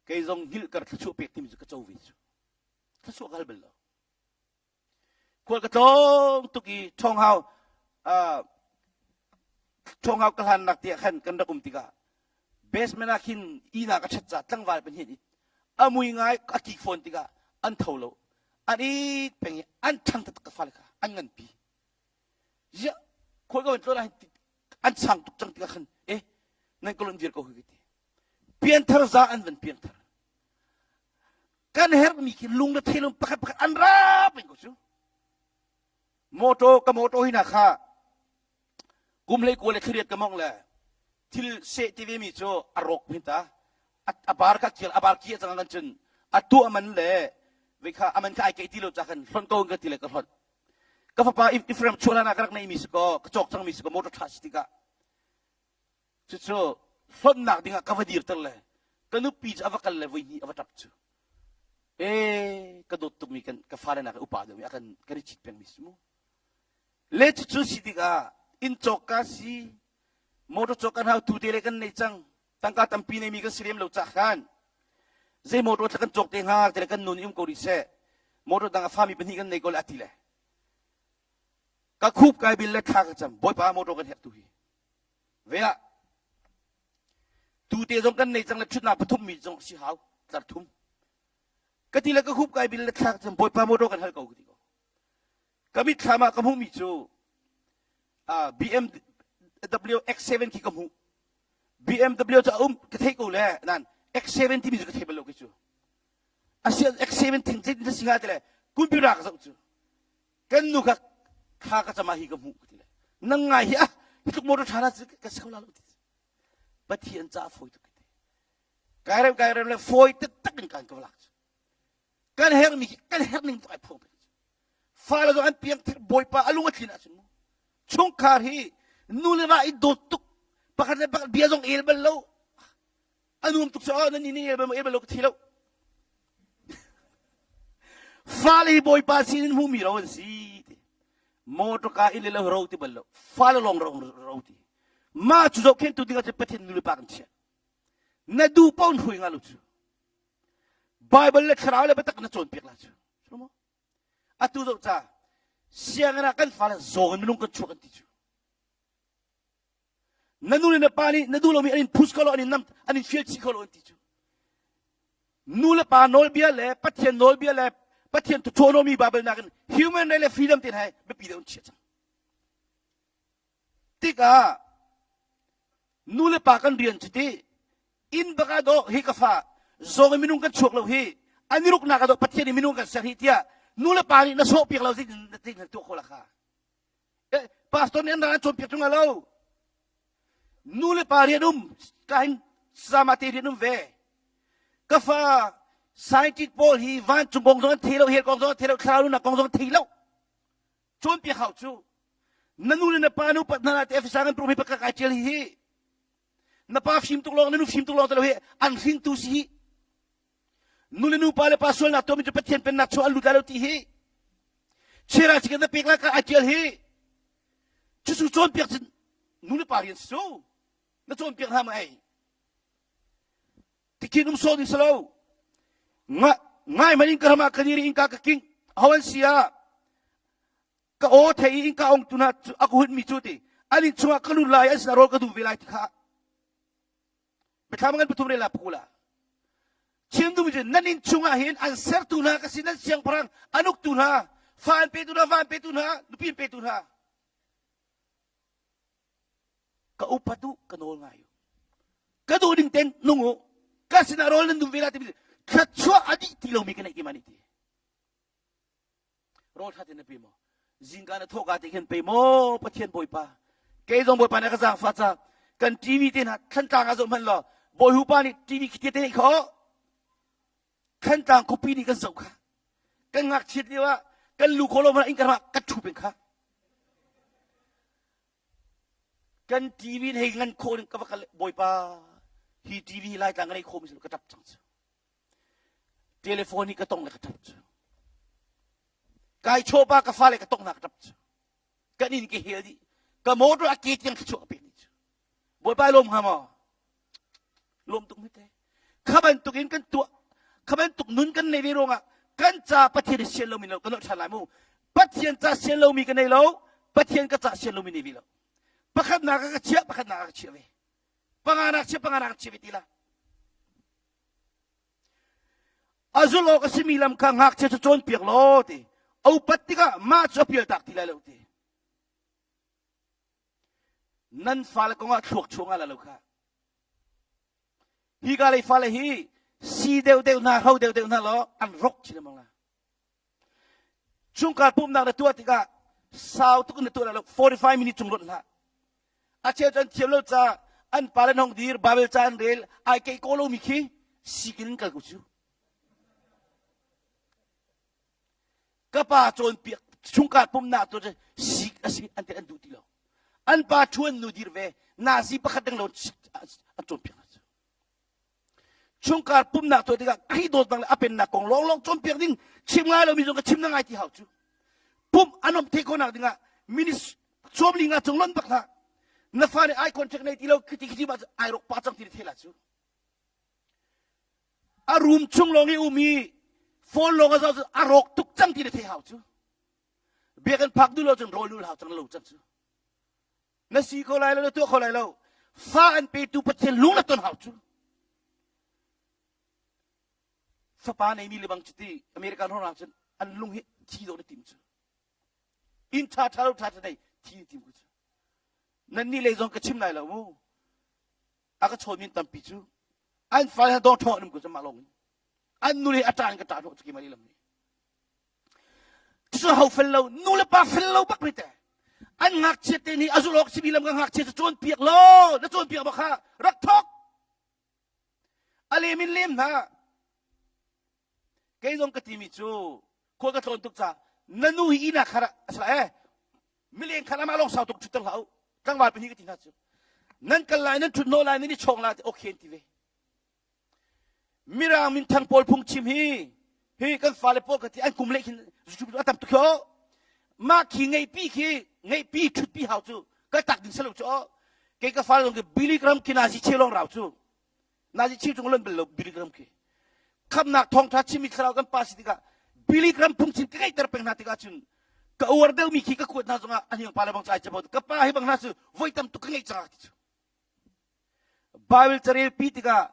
Kei zong hngilh kar thluachuah pek timi cu ka co ve cu. Thluachuah ka hal bal lo. Khual ka tlawng tuk i ṭhawnghau ṭhawnghau ka hlannak tiah khan kan rak um tikah basement ah khin ihnak a ṭhat ca tlangval pahnih an it. A mui ngai a kik fawn tikah an tho lo. An it peng i an ṭhang taktak ka fale kha an nganpi. Ziah khual ka van tlawn ah hin an sang tuk cang tikah khan eh nan ka lonh viar ko hi ka ti. Pianthar za an van piangthar. Kan herhmi khi lung le thelung pakhat pakhat an ra peng ko cu. Motor ka motor hi na kha kum hlei kual le thlariat ka mong le thil seh ti ve mi cu a rawk hin ta a bar kha kial a bar kia cang kan cun a tuah man le ve kha aman kha ai keih ti lo ca khan hlon ko ka ti le ka hlon ka fapa Ephraim chuah hlan ah ka rak nei mi si ko ka cawk cang mi si ko motor tha si tikah Cucu hlonhnak dingah ka va dirter le ka nupi cu a va kal le voi hnih a va ṭap cu. Ee, ka dawt tukmi kan ka fale nak upa deuhmi a kan kan i chit pengmi si mu. Le cucu si tikah inn cawk ka si, motor cawk kan hau tu te le kan nei cang. Tangka tampi neimi kan si lem lo cah khan zei motor thla kan cawk te hnga te le kan nun i um ko rih seh. Motor dang a fami pahnih kan nei ko le a ti le. Ka khup kai bil le thla ka cam. Bawipa motor kan herh tu hi. Ve ah tute zong kan nei cang le ṭhutnak pathum mi zong si hau tlar thum. Ka ti le ka hup kai bil le thlak cun Bawipa motor kan hal ko ka ti ko. Ka mitthlam ah ka hmuhmi cu BMW X7 khi ka hmuh. BMW cu a um ka theih ko le nan X7 timi cu ka thei bal lo kei cu. Asi X7 thing zeitin na si hnga ti le computer ka zoh cu. Kan nu kha thla ka cam ah hi ka hmuh ka ti le. Nang ngai hi ah hi tluk motor tha na ka si kho la lo ti. Pathian ca fawi tuk ti. Kai rem kai rem le fawi taktak in kan ka lak cu. Kan hermi kan herh ning tuk ai phuang peng cu. Fale zong an piang thir bawipa a lung a tlin ahcun mu. Chungkhar hi nu le va i dawt tuk pakhat le pakhat bia zong el bal lo. A nuam tuk cu nan ni el bal el bal lo ka thi lo. Fale hi bawipa sin in hmuhmi ro an si ti. Motor ka in le lo ro ti bal lo. Fale lawng ro ro ti. Mah cu zohkhentu ding ahcun Pathian nu le pa kan chiah. Na duh paoh in hruai nga lo cu. Bible le thlarau le biatak na cawnpiak la cu. Atu zoh ca sianginn ah kan fale zawng in minung kan chuak an ti cu. Na nu le na pa nih na duh lomi an in push kho lo an in nam an in fial chih kho lo an ti cu. Nu le pa nawlbia le Pathian nawlbia le Pathian autonomy Bible nakin human right le freedom te hna biapi deuh an chiah cang. Tikah nu le pa kan rian cu ti inn bak ah dawh hi ka fa zawng in minung kan chuak lo hi an i ruknak ah dawh Pathian nih minung kan ser hi tiah nu le pa nih na sawh piak lo zeitin na tuah khawh la kha eh, pastor nih an ra an cawnpiak ṭung lo nu le pa rian um ka hin sama te rian um ve ka fa scientist pawl hi vancung kong zong an thei lo hell kong zong an thei lo thlarau nunnak kong zong an thei lo cawnpiak hau cu na nu le na pa nu pat hna te Efesa kan prum hi pakhat kai tial hi hi na pa fim tuk lawng na nu fim tuk lawng te lo hi an hringtu si hi nu le nu pa le pa sualnak tuahmi cu Pathian pennak chung an lut lai lo ti hi chira chikan na pek lai ka ai tial hi cucu cawnpiak cu nu le pa rian si cu na cawnpiak hna ma ei tikhin um sawh ding si lo ngai man in ka ram ah ka dir i innka ka king ho an si ah ka aw thei i innka ong tu hna a ka hunmi cu ti an inn chungah ka lut lai an sinah rawl ka duh ve lai ti kha biathlam ngan pathum rel la phula chim duhmi cu nan inn chungah hin an sertu hna ka si nan siangpahrang an uktu hna fa an petu hna va an petu hna nupi an petu hna Ka upat u, ka nawl ngai u. Ka duh ding ten nung u. Ka sinah rawl nan dum ve la timi thluachuah a dih ti lomi ka neih ti ma nih ti. Rawl ṭha ten na pe maw? Zingka na thawhka te khin pe maw Pathian Bawipa. Kei zong Bawipa nih ka zaangfah ca kan TV te hna Thlantlang ah zoh hmanh law Bawi Hupa nih TV khi te kho Thlantlang khuapi nih kan zoh kha. Kan ngakchiat lio ah kan lu kho lo hmanh in kan rak kan ṭhu peng kha. Kan TV in hei ngan khawh ding ka va kal Bawipa hi TV Laitlang ka nei khawh mi ka ṭap cang cu. Telephone hi ka tong le ka ṭap cu. Kai chawpa ka fale ka tong na ka ṭap cu. Kan inn ka hel dih. Ka motor a ke tiang thluachuah ka pek dih cu. Bawipa lawm hnga maw? Lawm tuk hmete. Kha bantuk in kan tuah kha bantuk nun kan nei ve ruangah kan ca Pathian i sian lomi kan ṭhan lai mu. Pathian ca sian lomi ka nei lo, Pathian ka ca sian lomi nei ve lo. Pakhatnak ka chiah, pakhatnak ka chiah ve. Panganak chiah, panganak ka chiah ve ti la. A zulh awk a simi lam kha ngakchia cu cawnpiak law ti. A upat tikah mah cu a pialtak ti lai lo ti. Nan fale kongah thluak chuang ala lo kha. Hi ka lei fale hi si deuh deuh hna, hro deuh deuh hna law an rok chin lengmang la. Chungkhar pumhnak na tuah tikah sau tuk in na tuah lo 45 minute chung rawt hlah. A cheu cu an thiam lo ca an pa le hong dir Bible ca an rel ai keih ko lomi khi sikin in kal ko cu. Ka pa cawnpiak chungkhar pumhnak tu cu sik a si an ti an duh ti lo. An pa ṭhuan nu dir ve nazi pakhat deng lo an cawnpiak hna cu. Chungkhar pumhnak tuah tikah Khrih dawtnak le a pennak kong lawnglawng cawnpiak ding chim ngai lomi zong ka chim na ngai ti hau cu. Pumh an um theih khawhnak dingah minis sawmli nga cung lonh bak hlah. Na fa nih eye contact nei ti lo khiti khiti ma ai rok pa cang ti na thei la cu. A room chung lawng i um i phone lawng a zoh cu a rawk tuk cang ti na thei hau cu. Biakinn phak duh lo cun rawl nul hau cang lo cang cu. Na si kho lai lo, na tuah kho lai lo. Fa an petu Pathian lung na ton hau cu. Fapa neimi le bang cu ti American hrawng cun an lung hi thi dawh na tim cu. Inn ṭha ṭha lo ṭha ṭha nei thi tim ku cu. Nan nih lei zong ka chim lai lo mu. A ka chawn min tampi cu an fale dawng ṭhawng an um ko cu mah lawng in. An nu le a ṭa in ka ṭah hnawh cu keimah lehlam nih. Cucu ho fel lo, nu le pa fel lo bak te. An ngakchia te nih a zulh awk simi lam ka ngakchia cu cawnpiak law, na cawnpiak bak kha rak thawk. A lem in lem hna. Kei zong ka timi cu khua ka tlawn tuk ca na nu hi ina khar ah a eh mileng khan amah lawng sau tuk ṭhutter hlah u tlangval pahnih ka ti hna cu nan kal lai nan ṭhut hnawh lai nan i chawng lai okay an ti ve mirang minthang pawl phungchim hi hi kan fale pawl ka ti an kum leh khin a tam tuk khi mah khi ngeihpi khi ngeihpi ṭhutpi hau cu kal tak ding si lo cu kei ka fale zong khi Billy Graham khi nazi che lawng rau cu Nazi chim chung lon bel lo Billy Graham khi khamnak thawngtha chimmi thlarau kan pa si tikah Billy Graham phungchim ka ngeihter peng hna tikah cun ka uar deuhmi khi ka kuat hna zongah a hniang pa le bang cai capo ka pa hi bang hna cu voi tam tuk ka ngeih cang ti cu Bible carel pi tikah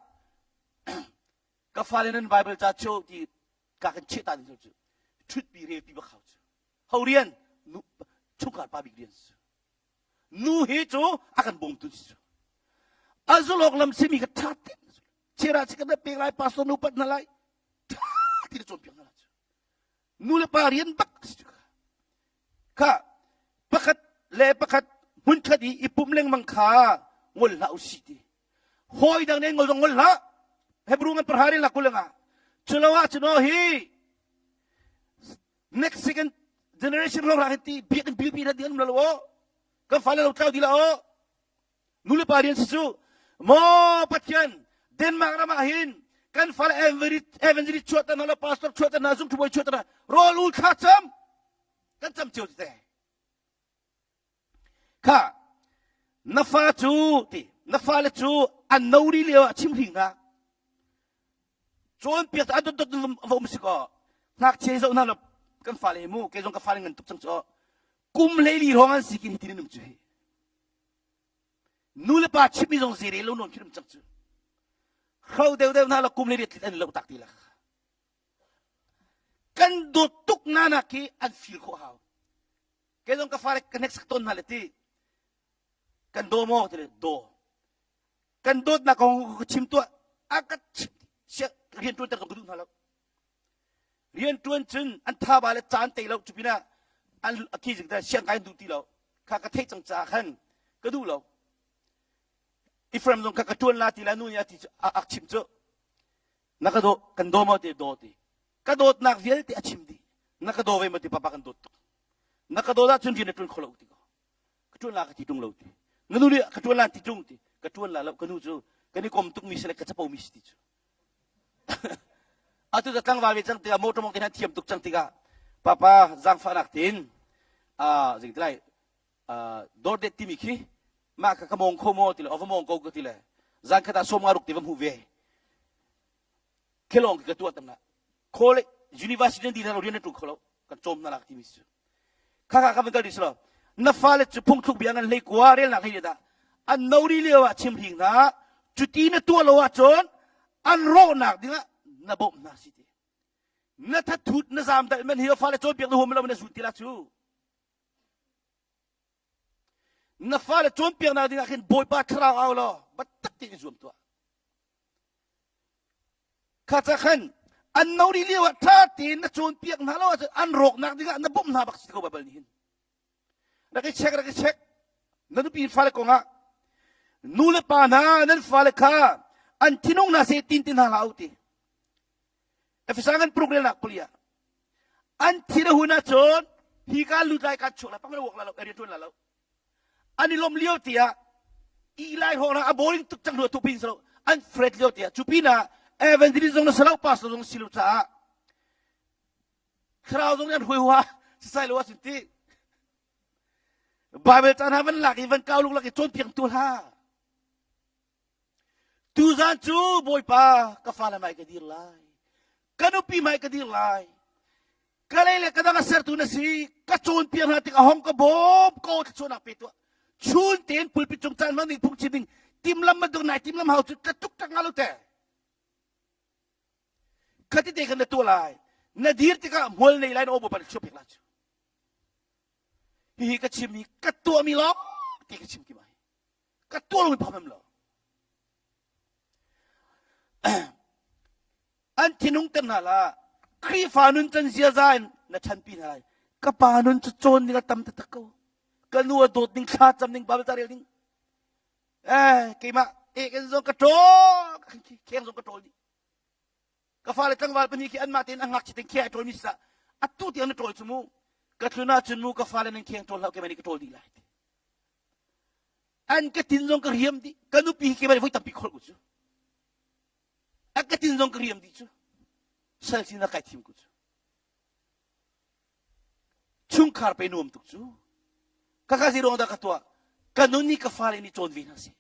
ka fale nan Bible ca cho ti ka kan cheh ta ding cu thutpi rel pi bak hau cu ho rian chungkhar pa bik rian cu Nu hi cu a kan bawmtu si cu. A zulawk lam simi ka ṭha te chera chi kan pek lai pastor nu pat hna lai ṭha ti na cawnpiak hna lai cu. Nu le pa rian bak si cu. Kha pakhat le pakhat hmunkhat i i pum lengmang kha ngol hlah usih ti. Hawi dang nih ngol zong ngol hlah. Hebrew ngan parha rin la kulenga. Culo ah cuno hi next second generation ro ra ti biakinn bilpi na ding lo o kan fale lo tlau di la o nu le pa rian si cu maw pathian Denmark ram ah hin kan fale evangelist chuah tan la pastor chuah tan na zung thubawi chuah tan rawl ul thla cam kan cam cio te kha na fa cu ti na fale cu an no ri lio ah chim hring hna cawnpiak a dot dot va um si kaw ngakchia zoh hna lo kan fale mu kei zong ka fale ngan tuk cang cu kum hleili hrawng an si kin hi tin um cu hi nu le pa chimmi zong zere lo non khin um cang cu hro deuh deuh hna lo kum le riat an lo tak ti la kan dawt tuk na nak khi an feel khawh hau Kei zong ka fale ka hneksak tawn hna le ti kan daw maw ti le daw kan dawtnak kong ka chim tuah a ka rian ṭuan ter zong ka duh hna lo rian ṭuan cun an tha ba le caan tei lo cu pinah an khi zik siang kai an duh ti lo kha ka theih cang caah khan ka duh lo Ephraim zong kha ka ṭuan la ti la nu nih a ti a chim cu na ka daw kan daw maw ti daw ti ka dawtnak vialte a chim dih na ka daw ve maw ti papa kan dawt tuk na ka dawt ahcun rian na ṭuan kho lo ti ko ka ṭuan la ka ti ṭung lo ti na nu nih ka ṭuan la ti ṭung ti ka ṭuan la lo ka nu cu kan i kom tukmi si le ka capo mi si ti cu atu ca tlangval ve cang tikah motor mong te thiam tuk cang tikah papa zaangfahnak tin a zing ti lai dawrdet timi khi mah ka ka mong kho maw ti le ova mong ko ka ti le zan khat ah som nga ruk ti va hmu ve khelong ka tuah tam na college university di na rian na ṭuan kho lo kan cawm na lak timi si kha kha ka van kal di lo na fale cu phungthluk bia ngan hlei kua relnak hlei dah an no ri lio ah chim hring hna cuti na tuah lo ahcun an rawhnak dingah na bawmh hna si ti na thathut na zam dal man hi fale cawnpiak na huam lo na zun ti la cu na fale cawnpiaknak dingah khin bawipa thlarau au law biatak tein zuam tuah Kha ca khan an no rih lio ah ṭha tein na cawnpiak hna lo ahcun an rawknak dingah na bawmh hna bak si ko Baibal nih hin. Rak i check, rak i check. Na nupi fale kongah nu le pa hna nan fale kha an thinung hna seh tin ti hna hlah u ti. Efesa kan pruk relnak pali ah an thin a hun ahcun hi ka lut lai ka chuak lai pang wak la lo area tuan la lo an i lawm lio tiah i lai hrawng a boring tuk cang hnu tu pin salo an fret lio tiah cu pinah evangelist zong na salo pastor zong si lo caah thlarau zong nih an hui hua sisai lo asin ti Bible caan ha van lak i van kau luk lak i cawnpiak tu hlah Tuzan cu Bawipa ka fale hmai ka dir lai. Ka nupi hmai ka dir lai. Ka lei le ka dang a sertu na si. Ka cawnpiak hna tik a hong ka bawm ko thluachuahnak pe tuah. Chun tein pulpit cung caan hmang ding phungchim ding timlam bantuk nai timlam hau cu ka tuk tak nga lo te. Khati te khan na tuah lai. Na dir tikah hmual nei lai na aw Bawipa nih chuah pek lai cu. Hihi ka chim hi ka tuahmi lawng ti ka chim ki mai. Ka tuah lomi pham lo. An thinung ter hna la. Khrihfa nun can ziaza in na ṭhanpi hna lai. Ka pa nun cu cawn ding a tam taktak ko. Ka nu a dawt ning thla cam ning Bible ca rel ding. Eh, keimah ek in zong ka ṭawl, kheng zong ka ṭawl dih. Ka fale tlangval pahnih khi anmah tein an ngakchia tein kheng ai ṭawlmi si atu tiang na ṭawl cu mu. Ka tlun ahcun mu ka fale nan kheng ṭawl hlah keimah nih ka ṭawl dih lai. An ka tin zong ka riam dih. Ka nupi hi keimah nih voi tampi kholh ku cu. A ka tin zong ka riam dih cu. Sal sinak kai thim ku cu. Chungkhar pe nuam tuk cu. Ka ka zei ruang dah ka tuah? Ka nun nih ka fale nih cawn ve hna seh.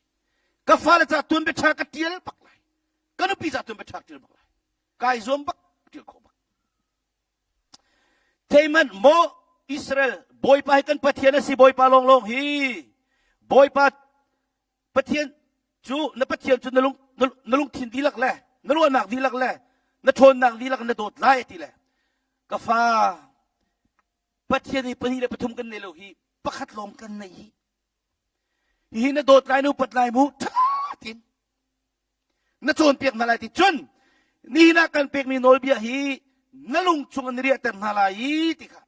Ka fale ca tuan bia ṭha ka ṭial bak lai. Ka nupi ca tuan bia ṭha ka ṭial bak lai. Kai zuam bak ṭial khawh bak. Theihmanh maw Israel Bawipa hi kan Pathian a si Bawipa lawnglawng hi Bawipa Pathian cu na Pathian cu na lung na lungthin dihlak le na ruahnak dihlak le na ṭhawnnak dihlak na dawt lai ti le ka fa Pathian hi pahnih le pathum kan nei lo hi pakhat lawng kan nei hi hihi na dawt lai na upat lai mu ṭha tin na cawnpiak hna lai ti cun nihin ah kan pekmi nawlbia hi na lung chung an riahter hna lai i ti kha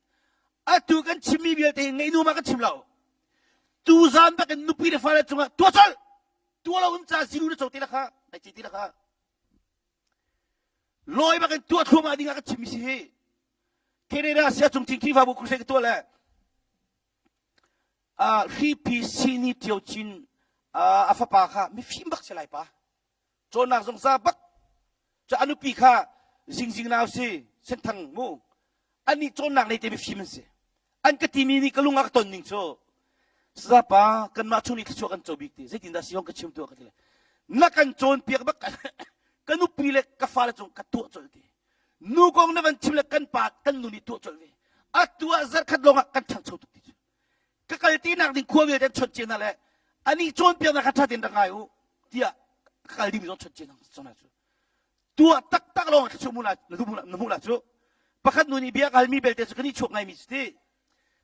atu kan chimmi vialte hi ngaih nu ma kan chim lo tu zan bak in nupi le fale cungah tua colh tua lo in ca zilu na co ti la kha nai ci ti la kha lawi bak in tua thluahmah ding ah kan chimmi si hi Canada sia cung cing Khrihfabu crusade ka tuah le hripi sini ṭio cin a fapa kha mifim bak si lai pa cawnnak zong za bak cu a nupi kha zingzing nau si senthang mu anih cawnnak nei te mifim an si an ka timi nih ka lung a ka ton ning cu sazapa kanmah chung nih thluachuah kan co bik ti zeitindah si hong ka chim tuah ka ti le na kan cawnpiak bak ka nupi le ka fale cung ka tuah colh ti nu kong na van chim le kan pa kan nu nih tuah colh ve atu ah zarkhat lawng ah kan ṭhangcho tuk ti cu ka kal ti nak ding khua vialte an chawnh cia hna le ani cawnpiaknak kha ṭha tein rak ngai u tiah ka kal ding zong chawnh cia hna cu tuah taktak lawng thluachuah mu na hmuh la cu pakhat nu nih bia ka halmi belte cu kan i chuak ngaimi si ti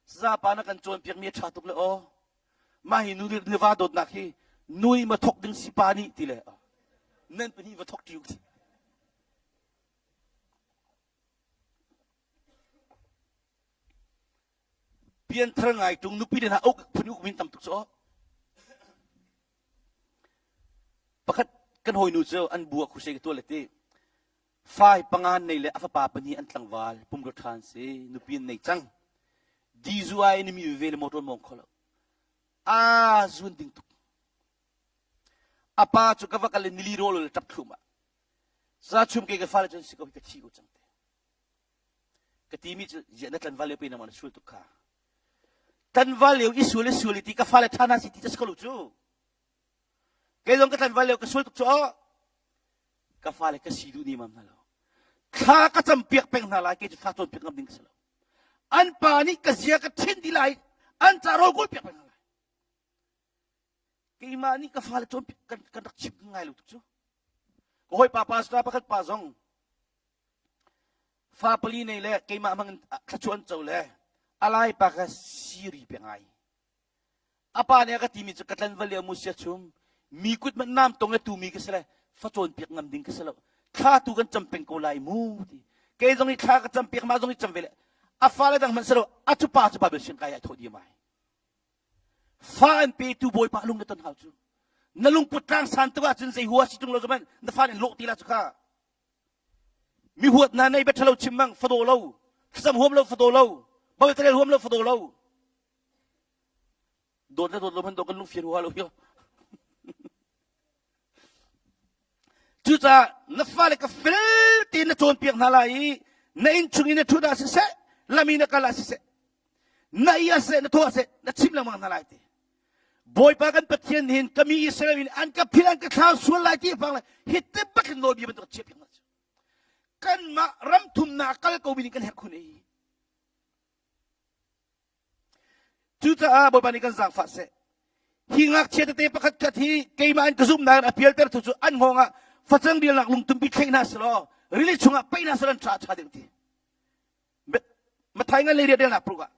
sazapa na kan cawnpiakmi a ṭha tuk le aw mah hi nu le va dawtnak hi nui ma thok ding si pa nih ti le nan pahnih va thok ṭi u Pianthar ngai ṭung nupi le hna uk phun uk min tam tuk cu pakhat kan hawinu cu an bu ah khusei ka tuah le ti fai panga nei le a fapa pahnih an tlangval pumrua ṭha an si nupi an nei cang dizu ai ni mi ve le motor mong kho lo a zun ding tuk a pa cu ka va kal le nili rawl le ṭap thlum ah za chum ke ka fale cun si ko hi ka thi ko cang te Ka timi cu ziah na tlanval lio pe nangmah na sual tuk kha. Tlanval lio i sual i sual i ti ka fale ṭha hna si ti ca si ko lo cu. Kei zong ka tlanval lio ka sual tuk cu aw. Ka fale ka si duh ni mam hna lo. Thla ka cam piak peng hna lai kei cu fa cawn piak ngam ding ka si lo. An pa nih ka zia ka ṭhin di lai an ca rawl kawl piak peng hna lai. Keimah nih ka fale cawn kan, kan rak chim ngai lo tuk cu. Ka hawipa pastor pakhat pa zong Fa pali nei le keimah hmang in thluachuah an co le a lai pa kha siri pe ngai. A pa nih a ka timi cu ka tlanval lio mu sia chum mi kut hmanh nam tong le tu mi ka si le fa cawn piak ngam ding ka si lo. Thla tu kan cam peng ko lai mu ti. Kei zong i thla ka cam piak mah zong i cam ve le a fale dang hmanh si lo a cu pa cu Bible siang kai ai thawh diam ai. Fa an petu Bawipa lung na ton hau cu. Na lungput tlang san tuk ahcun zei hua si tung lo zaman na fa in lawh ti la cu kha. Mi huat hna nei bia ṭhalo chim mang fadaw lo, thlacam huam lo fadaw lo, Bible huam lo fadaw lo. Dawt le dawt lo hmanh dawt kan lungfian hua lo hi. Cucaah na fale ka fel tein na cawnpiak hna lai i na innchung in na ṭhut ah siseh, lam i na kal ah siseh, na i ah siseh, na thaw ah siseh, na chim lengmang hna lai ti. Bawipa kan Pathian hin ka mi Israel in an ka phil an ka thlau sual lai ti fang le hi te bak in nawlbia bantuk chiah piak cu kanmah ram thumnak kal ko mi kan herh khun ei cucaah Bawipa nih kan zaangfah seh hi ngakchia tete pakhat khat hi keimah in ka zumhnak in a pialter tu cu an hngawng ah facang rialnak lungtumpi thlei hna selaw rili chungah paih hna selaw an ṭha ṭha deuh ti Mathai ngan le riat relnak pruk ah.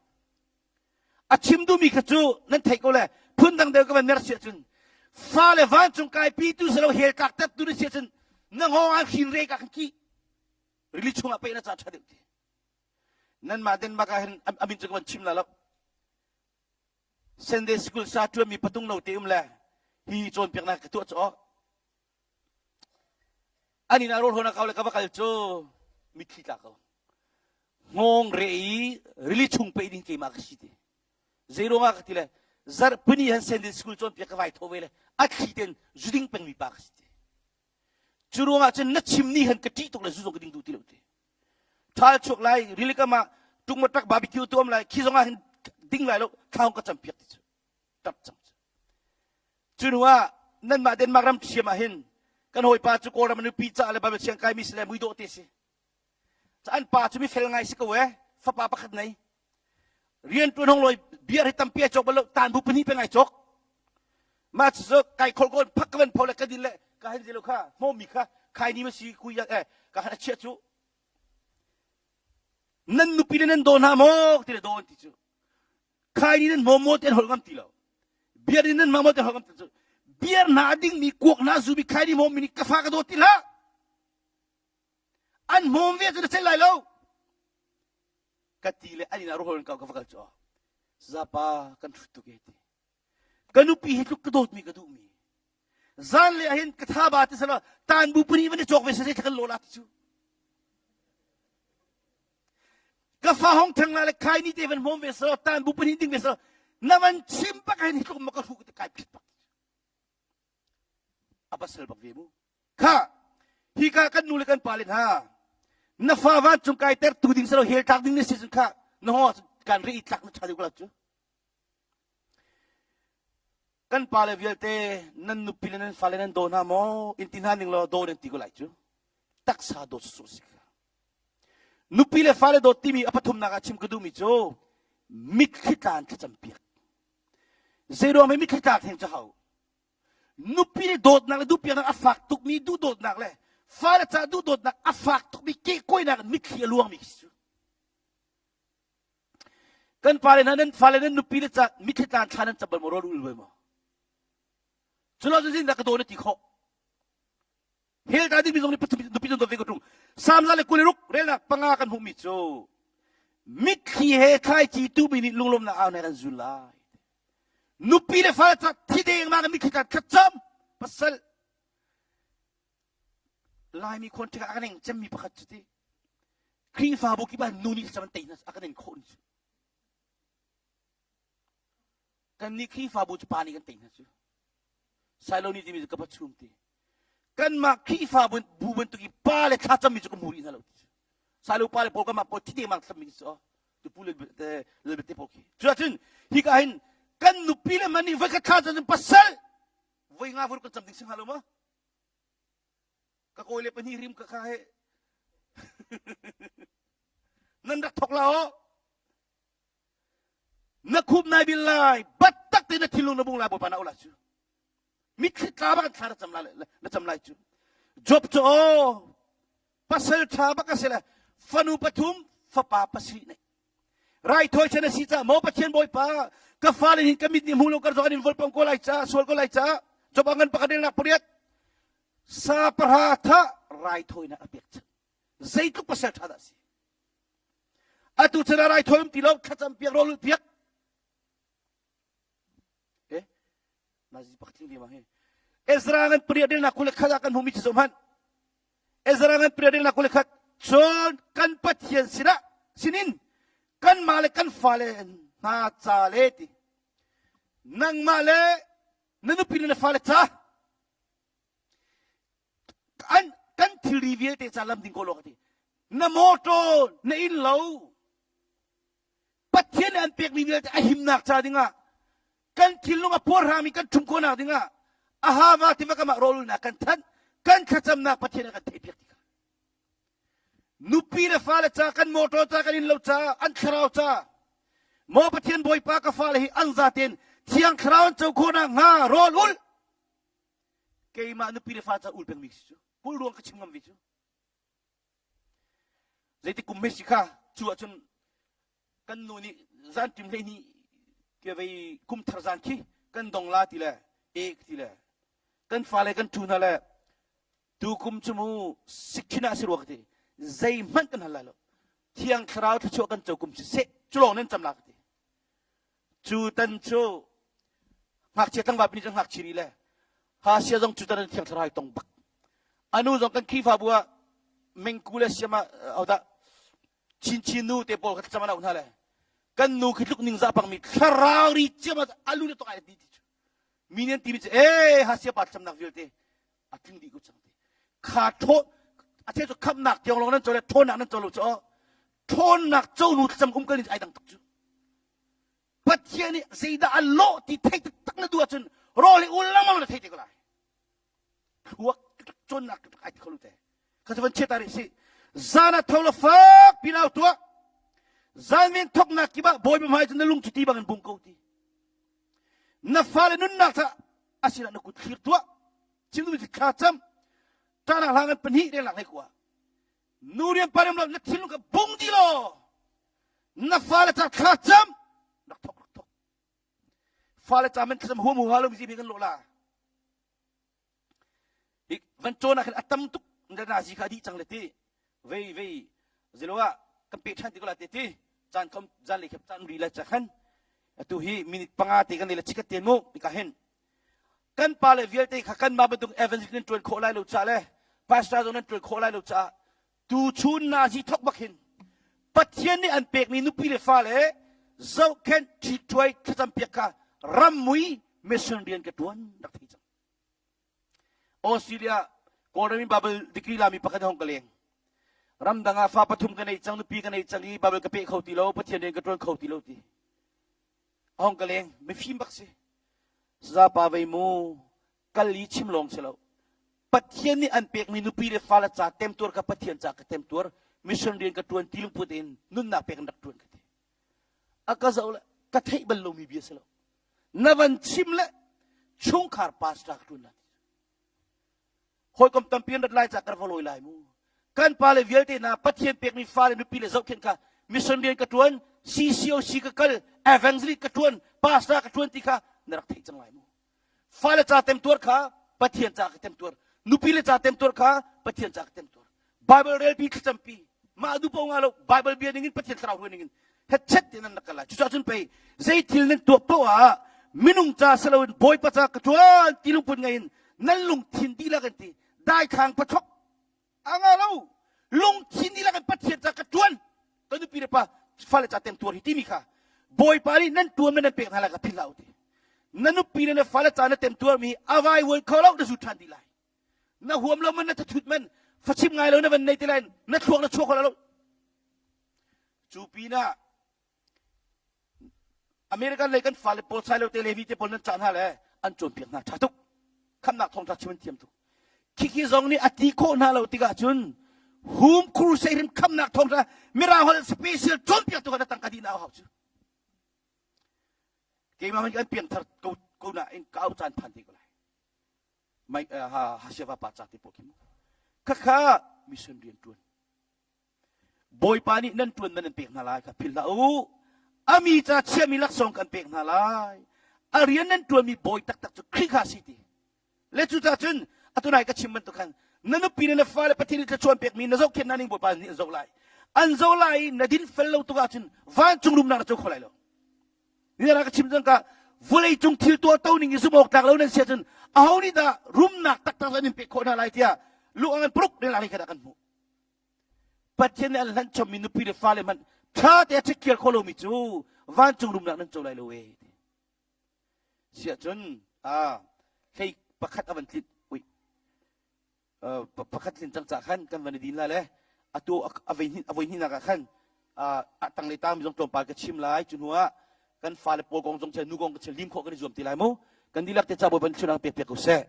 A chim duhmi kha cu nan theih ko le phundang deuh ka van mer si ahcun fale vancung kaipi tu si lo hell tlak tet tu na si ahcun na ngawng an hrin re ka kan ki rili chungah pei na ca ṭha deuh ti. Nanmah Denmark ah hin a min cu ka van chim la lo. Sunday school sa ṭuanmi patung no te um le hi cawnpiaknak ka tuah cu aw. An inn ah rawl hawn a kau le ka va kal cu mitthli tla ko. Hngawng re i rili chung pei ding keimah ka si ti. Zei ruangah ka ti le zarhpini han Sunday school cawnpiak ka vai tho ve le a thli ten zu ding pengmi pa ka si ti. Cu ruangah cun na chim ni han ka ṭih tuk le zu zong ka ding duh ti lo ti. Ṭhal chuak lai rili kam ah ṭukmaṭak barbecue tuam lai khi zong ah hin ding lai lo thla ka campiak ti cu. Ṭap cang cu. Cu hnu ah nanmah Denmark ram ṭhiam ah hin kan hawipa cu Kawlram a nupi caah le Bible siang kaimi si le muidawh te si. An pa cu mifel ngai si ko ee, fapa pakhat nei. Rian ṭuan hong lawi beer hi tampi ai cawk bal lo, tan bu pahnih peng ai cawk. Mah cu kai khol ko phak ka van pho le ka din le ka hen zelo kha hmawmi kha khai ni ma si kui eh ka han a chiah cu. Nan nupi le nan daw hna maw ti le daw an ti cu. Khai ni nan hmawm maw ti an holh ngam ti lo. Beer in nan hmang maw ti an holh ngam ti cu. Beer hna a dingmi kuak hna zumi khai ni hmawm mi nih ka fa ka daw ti hlah. An hmawm ve cu na celh lai lo. Ka ti le an inn ah ruhol ka va kal cu. Zapa kan hrut tuk e ti. Ka nupi hi tluk ka dawtmi ka duhmi. Zan le ahin ka tha ba ti sala tan bu puni van i cawk ve se kan lola ti cu. Ka fa hong thang la le khai ni te van hmawm ve sala tan bu puni ding ve sala na van chim pak hin hi tluk ma ka hru ka kai phit pak. A pasal bak ve mu. Kha hika kan nu le kan pa le hna na fa vancung kai ter tu ding salo hel tlak ding na si cun kha na ho kan ri tlak na tha deuh ko cu kan pa le vialte nan nupi le nan fale nan daw hna maw in ti hna ning law daw nan ti ko lai cu taksa dawt su si kha nupi le fale dawt timi a pathumnak ah chim ka duhmi cu mitthli tlan thlacam piak zeiruang mitthli tlak theng cu hau nupi le dawtnak le duhpiaknak a fak tukmi duhdawtnak le fale caah duhdawtnak a fak tukmi kehkuainak in mitthli a luangmi khi cu kan pale hna nan fale nan nupi le ca mitthli tlan thla nan cam bal maw rawl ul bal maw culo cu zindah ka daw na ti khawh hell ta dingmi zong nih pathum nupi zong dawt ve ko ṭung samza le 26 relnak panga kan hmuhmi cu mitthli he thlaici tumi nih lunglawmnak au nek an zul lai nupi le fale ca thi dengmang in mitthli tla thlacam pasal Laimi khawn ṭhek a kan eng cemmi pakhat cu ti Khrihfabu kip ah nu nih thlacam an tei hna a kan eng khawh ni cu kannih Khrihfabu cu pa nih kan tei hna cu Silo nih timi cu ka pa chum ti kanmah Khrihfabu bu bantuk i pa le thlacammi cu ka hmu rih hna lo ti cu Silo pa le pawl kanmah pawl thi dengmang thlacammi cu tupu le te pawl khi cuahcun hika hin kan nupi le man nih voi khat thla cun pasal voi nga vur kan cam ding si hnga lo maw ka kawi le pahnih rim ka kha he nan rak thok la o na khup nai bil lai bat tak te na thinlung na bung lai bawipa na ola cu mitthli tla bak thla na cam lai na cam lai cu job cu o pasal tha bak a si le fanu pathum fapa pasarih nei raithawi chan a si ca maw pathian bawipa ka fale hin ka mit nih hmu lo kar zong an in volpam ko lai ca sual ko lai ca job angan pakhat relnak pariat sa pahra tha raithawinak a pek chan zeitluk pasal tha dah si atu chan ah raithawi um ti lo thlacam piak rawl piak eh nazi pakhat tling ve ma hi Ezra ngan pariat relnak 21 ah kan hmuhmi cu zoh hmanh Ezra ngan pariat relnak 21 cun kan Pathian sinah sinin kanmah le kan fale hna ca le ti nangmah le na nupi le na fale ca an kan thilri vialte ca lam ding ko lo ka ti na motor na inn lo Pathian nih an pekmi vialte a himnak ca dingah kan thinlung a puarhrangmi kan ṭhum khawhnak dingah Ahava tiva kam ah rawlulnak kan thanh kan thlacamnak Pathian a kan theihpiak ti kha nupi le fale ca kan motor ca kan innlo ca an thlarau ca maw Pathian Bawipa ka fale hi an zaten thiang thlarau an co khawhnak hnga rawl ul keimah nupi le fa ca ul pengmi si cu kul ruang ka chim ngam ve cu Zeitik kum hme si kha cu ahcun kan nu nih zanṭim 12. Ke vei kum thar zan khi kan dong la ti le e ti le kan fale kan ṭhu hna le tu kum cu mu sikhin ah si rua ka ti. Zeihmanh kan hal lai lo. Thiang Thlarau thluachuah kan co kum si seh cu lawng nan cam la ka ti. Cu tan cu ngakchia tlangval pini cu ngakchia ri le Hasia zong cu tan Thiang Thlarau tong bak. Anu zong kan Khrihfabu ah mengku le siam ah odah chinchin nu te pawl kha thlacam an auh hna le kan nu khi tluk ningzah pangmi thlarau ri ciam ah alu le tok ai ti ti cu mi nih an timi cu ee hasia pa thlacamnak vialte a tling dih ko cang ti kha thaw a the cu khamnak tiang lawng nan co le thawnnak nan co lo cu thawnnak co nu thlacam um kal ni ai dang tuk cu Pathian nih zeidah a lawh ti theih taktak na duh ahcun rawl i ul lengmang na thei te ko lai thluak cawnnak ai ti kho lu te kha cu van chiat rih si zan ah tho la fak pinau tuah zan ven thoknak kip ah bawipa hmai cu na lung cu ti bangin bung ko ti na fale nunnak tha asinah na kut thlir tuah chim duhmi thla cam ṭahnak hla ngan pahnih relnak hlei kua nu rian pa rian lo na thinlung kha bung di law na fale ca thla cam rak thok rak thok fale ca men thlacam huam huha lo mi kan lawh la hi van cawn ah khan a tam tuk na zi kha dih cang le ti vei vei zilo ah kan pe ṭhan ti ko la te ti caan khom zan le khep caan ri la cha khan atu hi minute panga te kan nei la chikat te mu ka hen kan pa le vialte kha kan mah bantuk evangelist nan ṭuan khawh lai lo ca le pastor zong nan ṭuan khawh lai lo caah tuchun nazi thok bak hin Pathian nih an pekmi nupi le fale zohkhenh ṭhitṭuai thlacam piak kha rammui mission rian ka ṭuan rak thei cang. Australia Kawlram in Bible degree lami pakhat hong ka leng. Ramdang ah fa pathum ka nei cang, nupi ka nei cang i Bible ka peh kho ti lo, Pathian rian ka ṭuan kho ti lo ti. Hong ka leng, mifim bak si. Sazapa vei mu, kal i chim lawng si lo. Pathian nih an pekmi nupi le fale ca temtuar kha Pathian ca ka temtuar, mission rian ka ṭuan ti lungput in nunnak pek in rak ṭuan ka ti. A ka zoh le ka theih bal lomi bia si lo. Na van chim le chungkhar pastor ka ṭuan la ti. Hawikom tampi an rat lai ca ka va lawi lai mu. Kan pale vialte hna Pathian pekmi fale nupi le zohkhenh kha mission rian ka ṭuan, CCOC ka kal, evangelist ka ṭuan, pastor ka ṭuan ti kha na rak theih cang lai mu. Fale ca temtuar kha Pathian ca ka temtuar. Nupi le ca temtuar kha Pathian ca ka temtuar. Bible relpi thlacampi mah du po nga lo Bible bia ningin Pathian thlarau hruai ningin hetchet te nan rak kal lai. Cucaah cun pei zei thil nan tuah poah ah minung ca si loin Bawipa ca ka ṭuan ti lungput ngei in nan lungthin dihlak in ti daithlang pathok a nga lo lungthin dihlak in Pathian ca ka ṭuan ka nupi le pa fale ca temtuar hi timi kha Bawipa nih nan ṭuan man nan pek hna lai ka philh hlah u ti na nupi le na fale ca na temtuar mi a vaivuan kho lo na zu ṭhan dih lai na huam lo man na thathut man fachim ngai lo na van nei te lai na thluak na chuak kho lo cu pinah American lei kan fale pawl sai lo te Levi te pawl nan cah hna le an cawnpiak hna ṭha tuk khamnak thawngṭha chim an thiam tuk khikhi zong nih a ti khawh hna lo tikah cun hum crusade in khamnak thawngṭha mirang holh special cawnpiak tu kha na tangka dih na hau cu keimah man kan piangthar ko ko na in ka au caan phan te ko lai mai ha ha pa ca te pawl khi mu khakha mission rian ṭuan Bawipa nih nan ṭuan man an pek hna lai kha philh hlah u. A mi ca chiami laksawng kan pek hna lai. A rian nan ṭuanmi bawi taktak cu Khrih kha a si ti. Le cucaah cun atu nai ka chim bantuk khan na nupi le na fale Pathian nih thluachuah an pekmi na zohkhenh hna ning Bawipa nih an zoh lai. An zoh lai i na dinfel lo tuk ahcun vancung rumnak na co kho lai lo. Ni ka chim cang ka vawlei cung thil tuah to ning i zumh awk tlak lo nan si ahcun aho nih dah rumnak taktak an in pek khawh hna lai tiah lu an paruk rel ah khan kan hmuh. Pathian nih an hlanh chommi nupi le fale hmanh ṭha te a ṭhikhiar khawh lomi cu vancung rumnak nan co lai lo ee. Siah cun a hlei pakhat a van tlin ui pakhat tlin cang ca khan kan van i din lai le atu a voi a voi hnihnak ah khan a tanglei tangmi zong tlawmpal ka chim lai cu hnu ah kan fale pawl kong zong che nu kong ka chim lim khawh kan i zuam ti lai mu kan dihlak te ca bawi ban thlunak pek piak ko seh.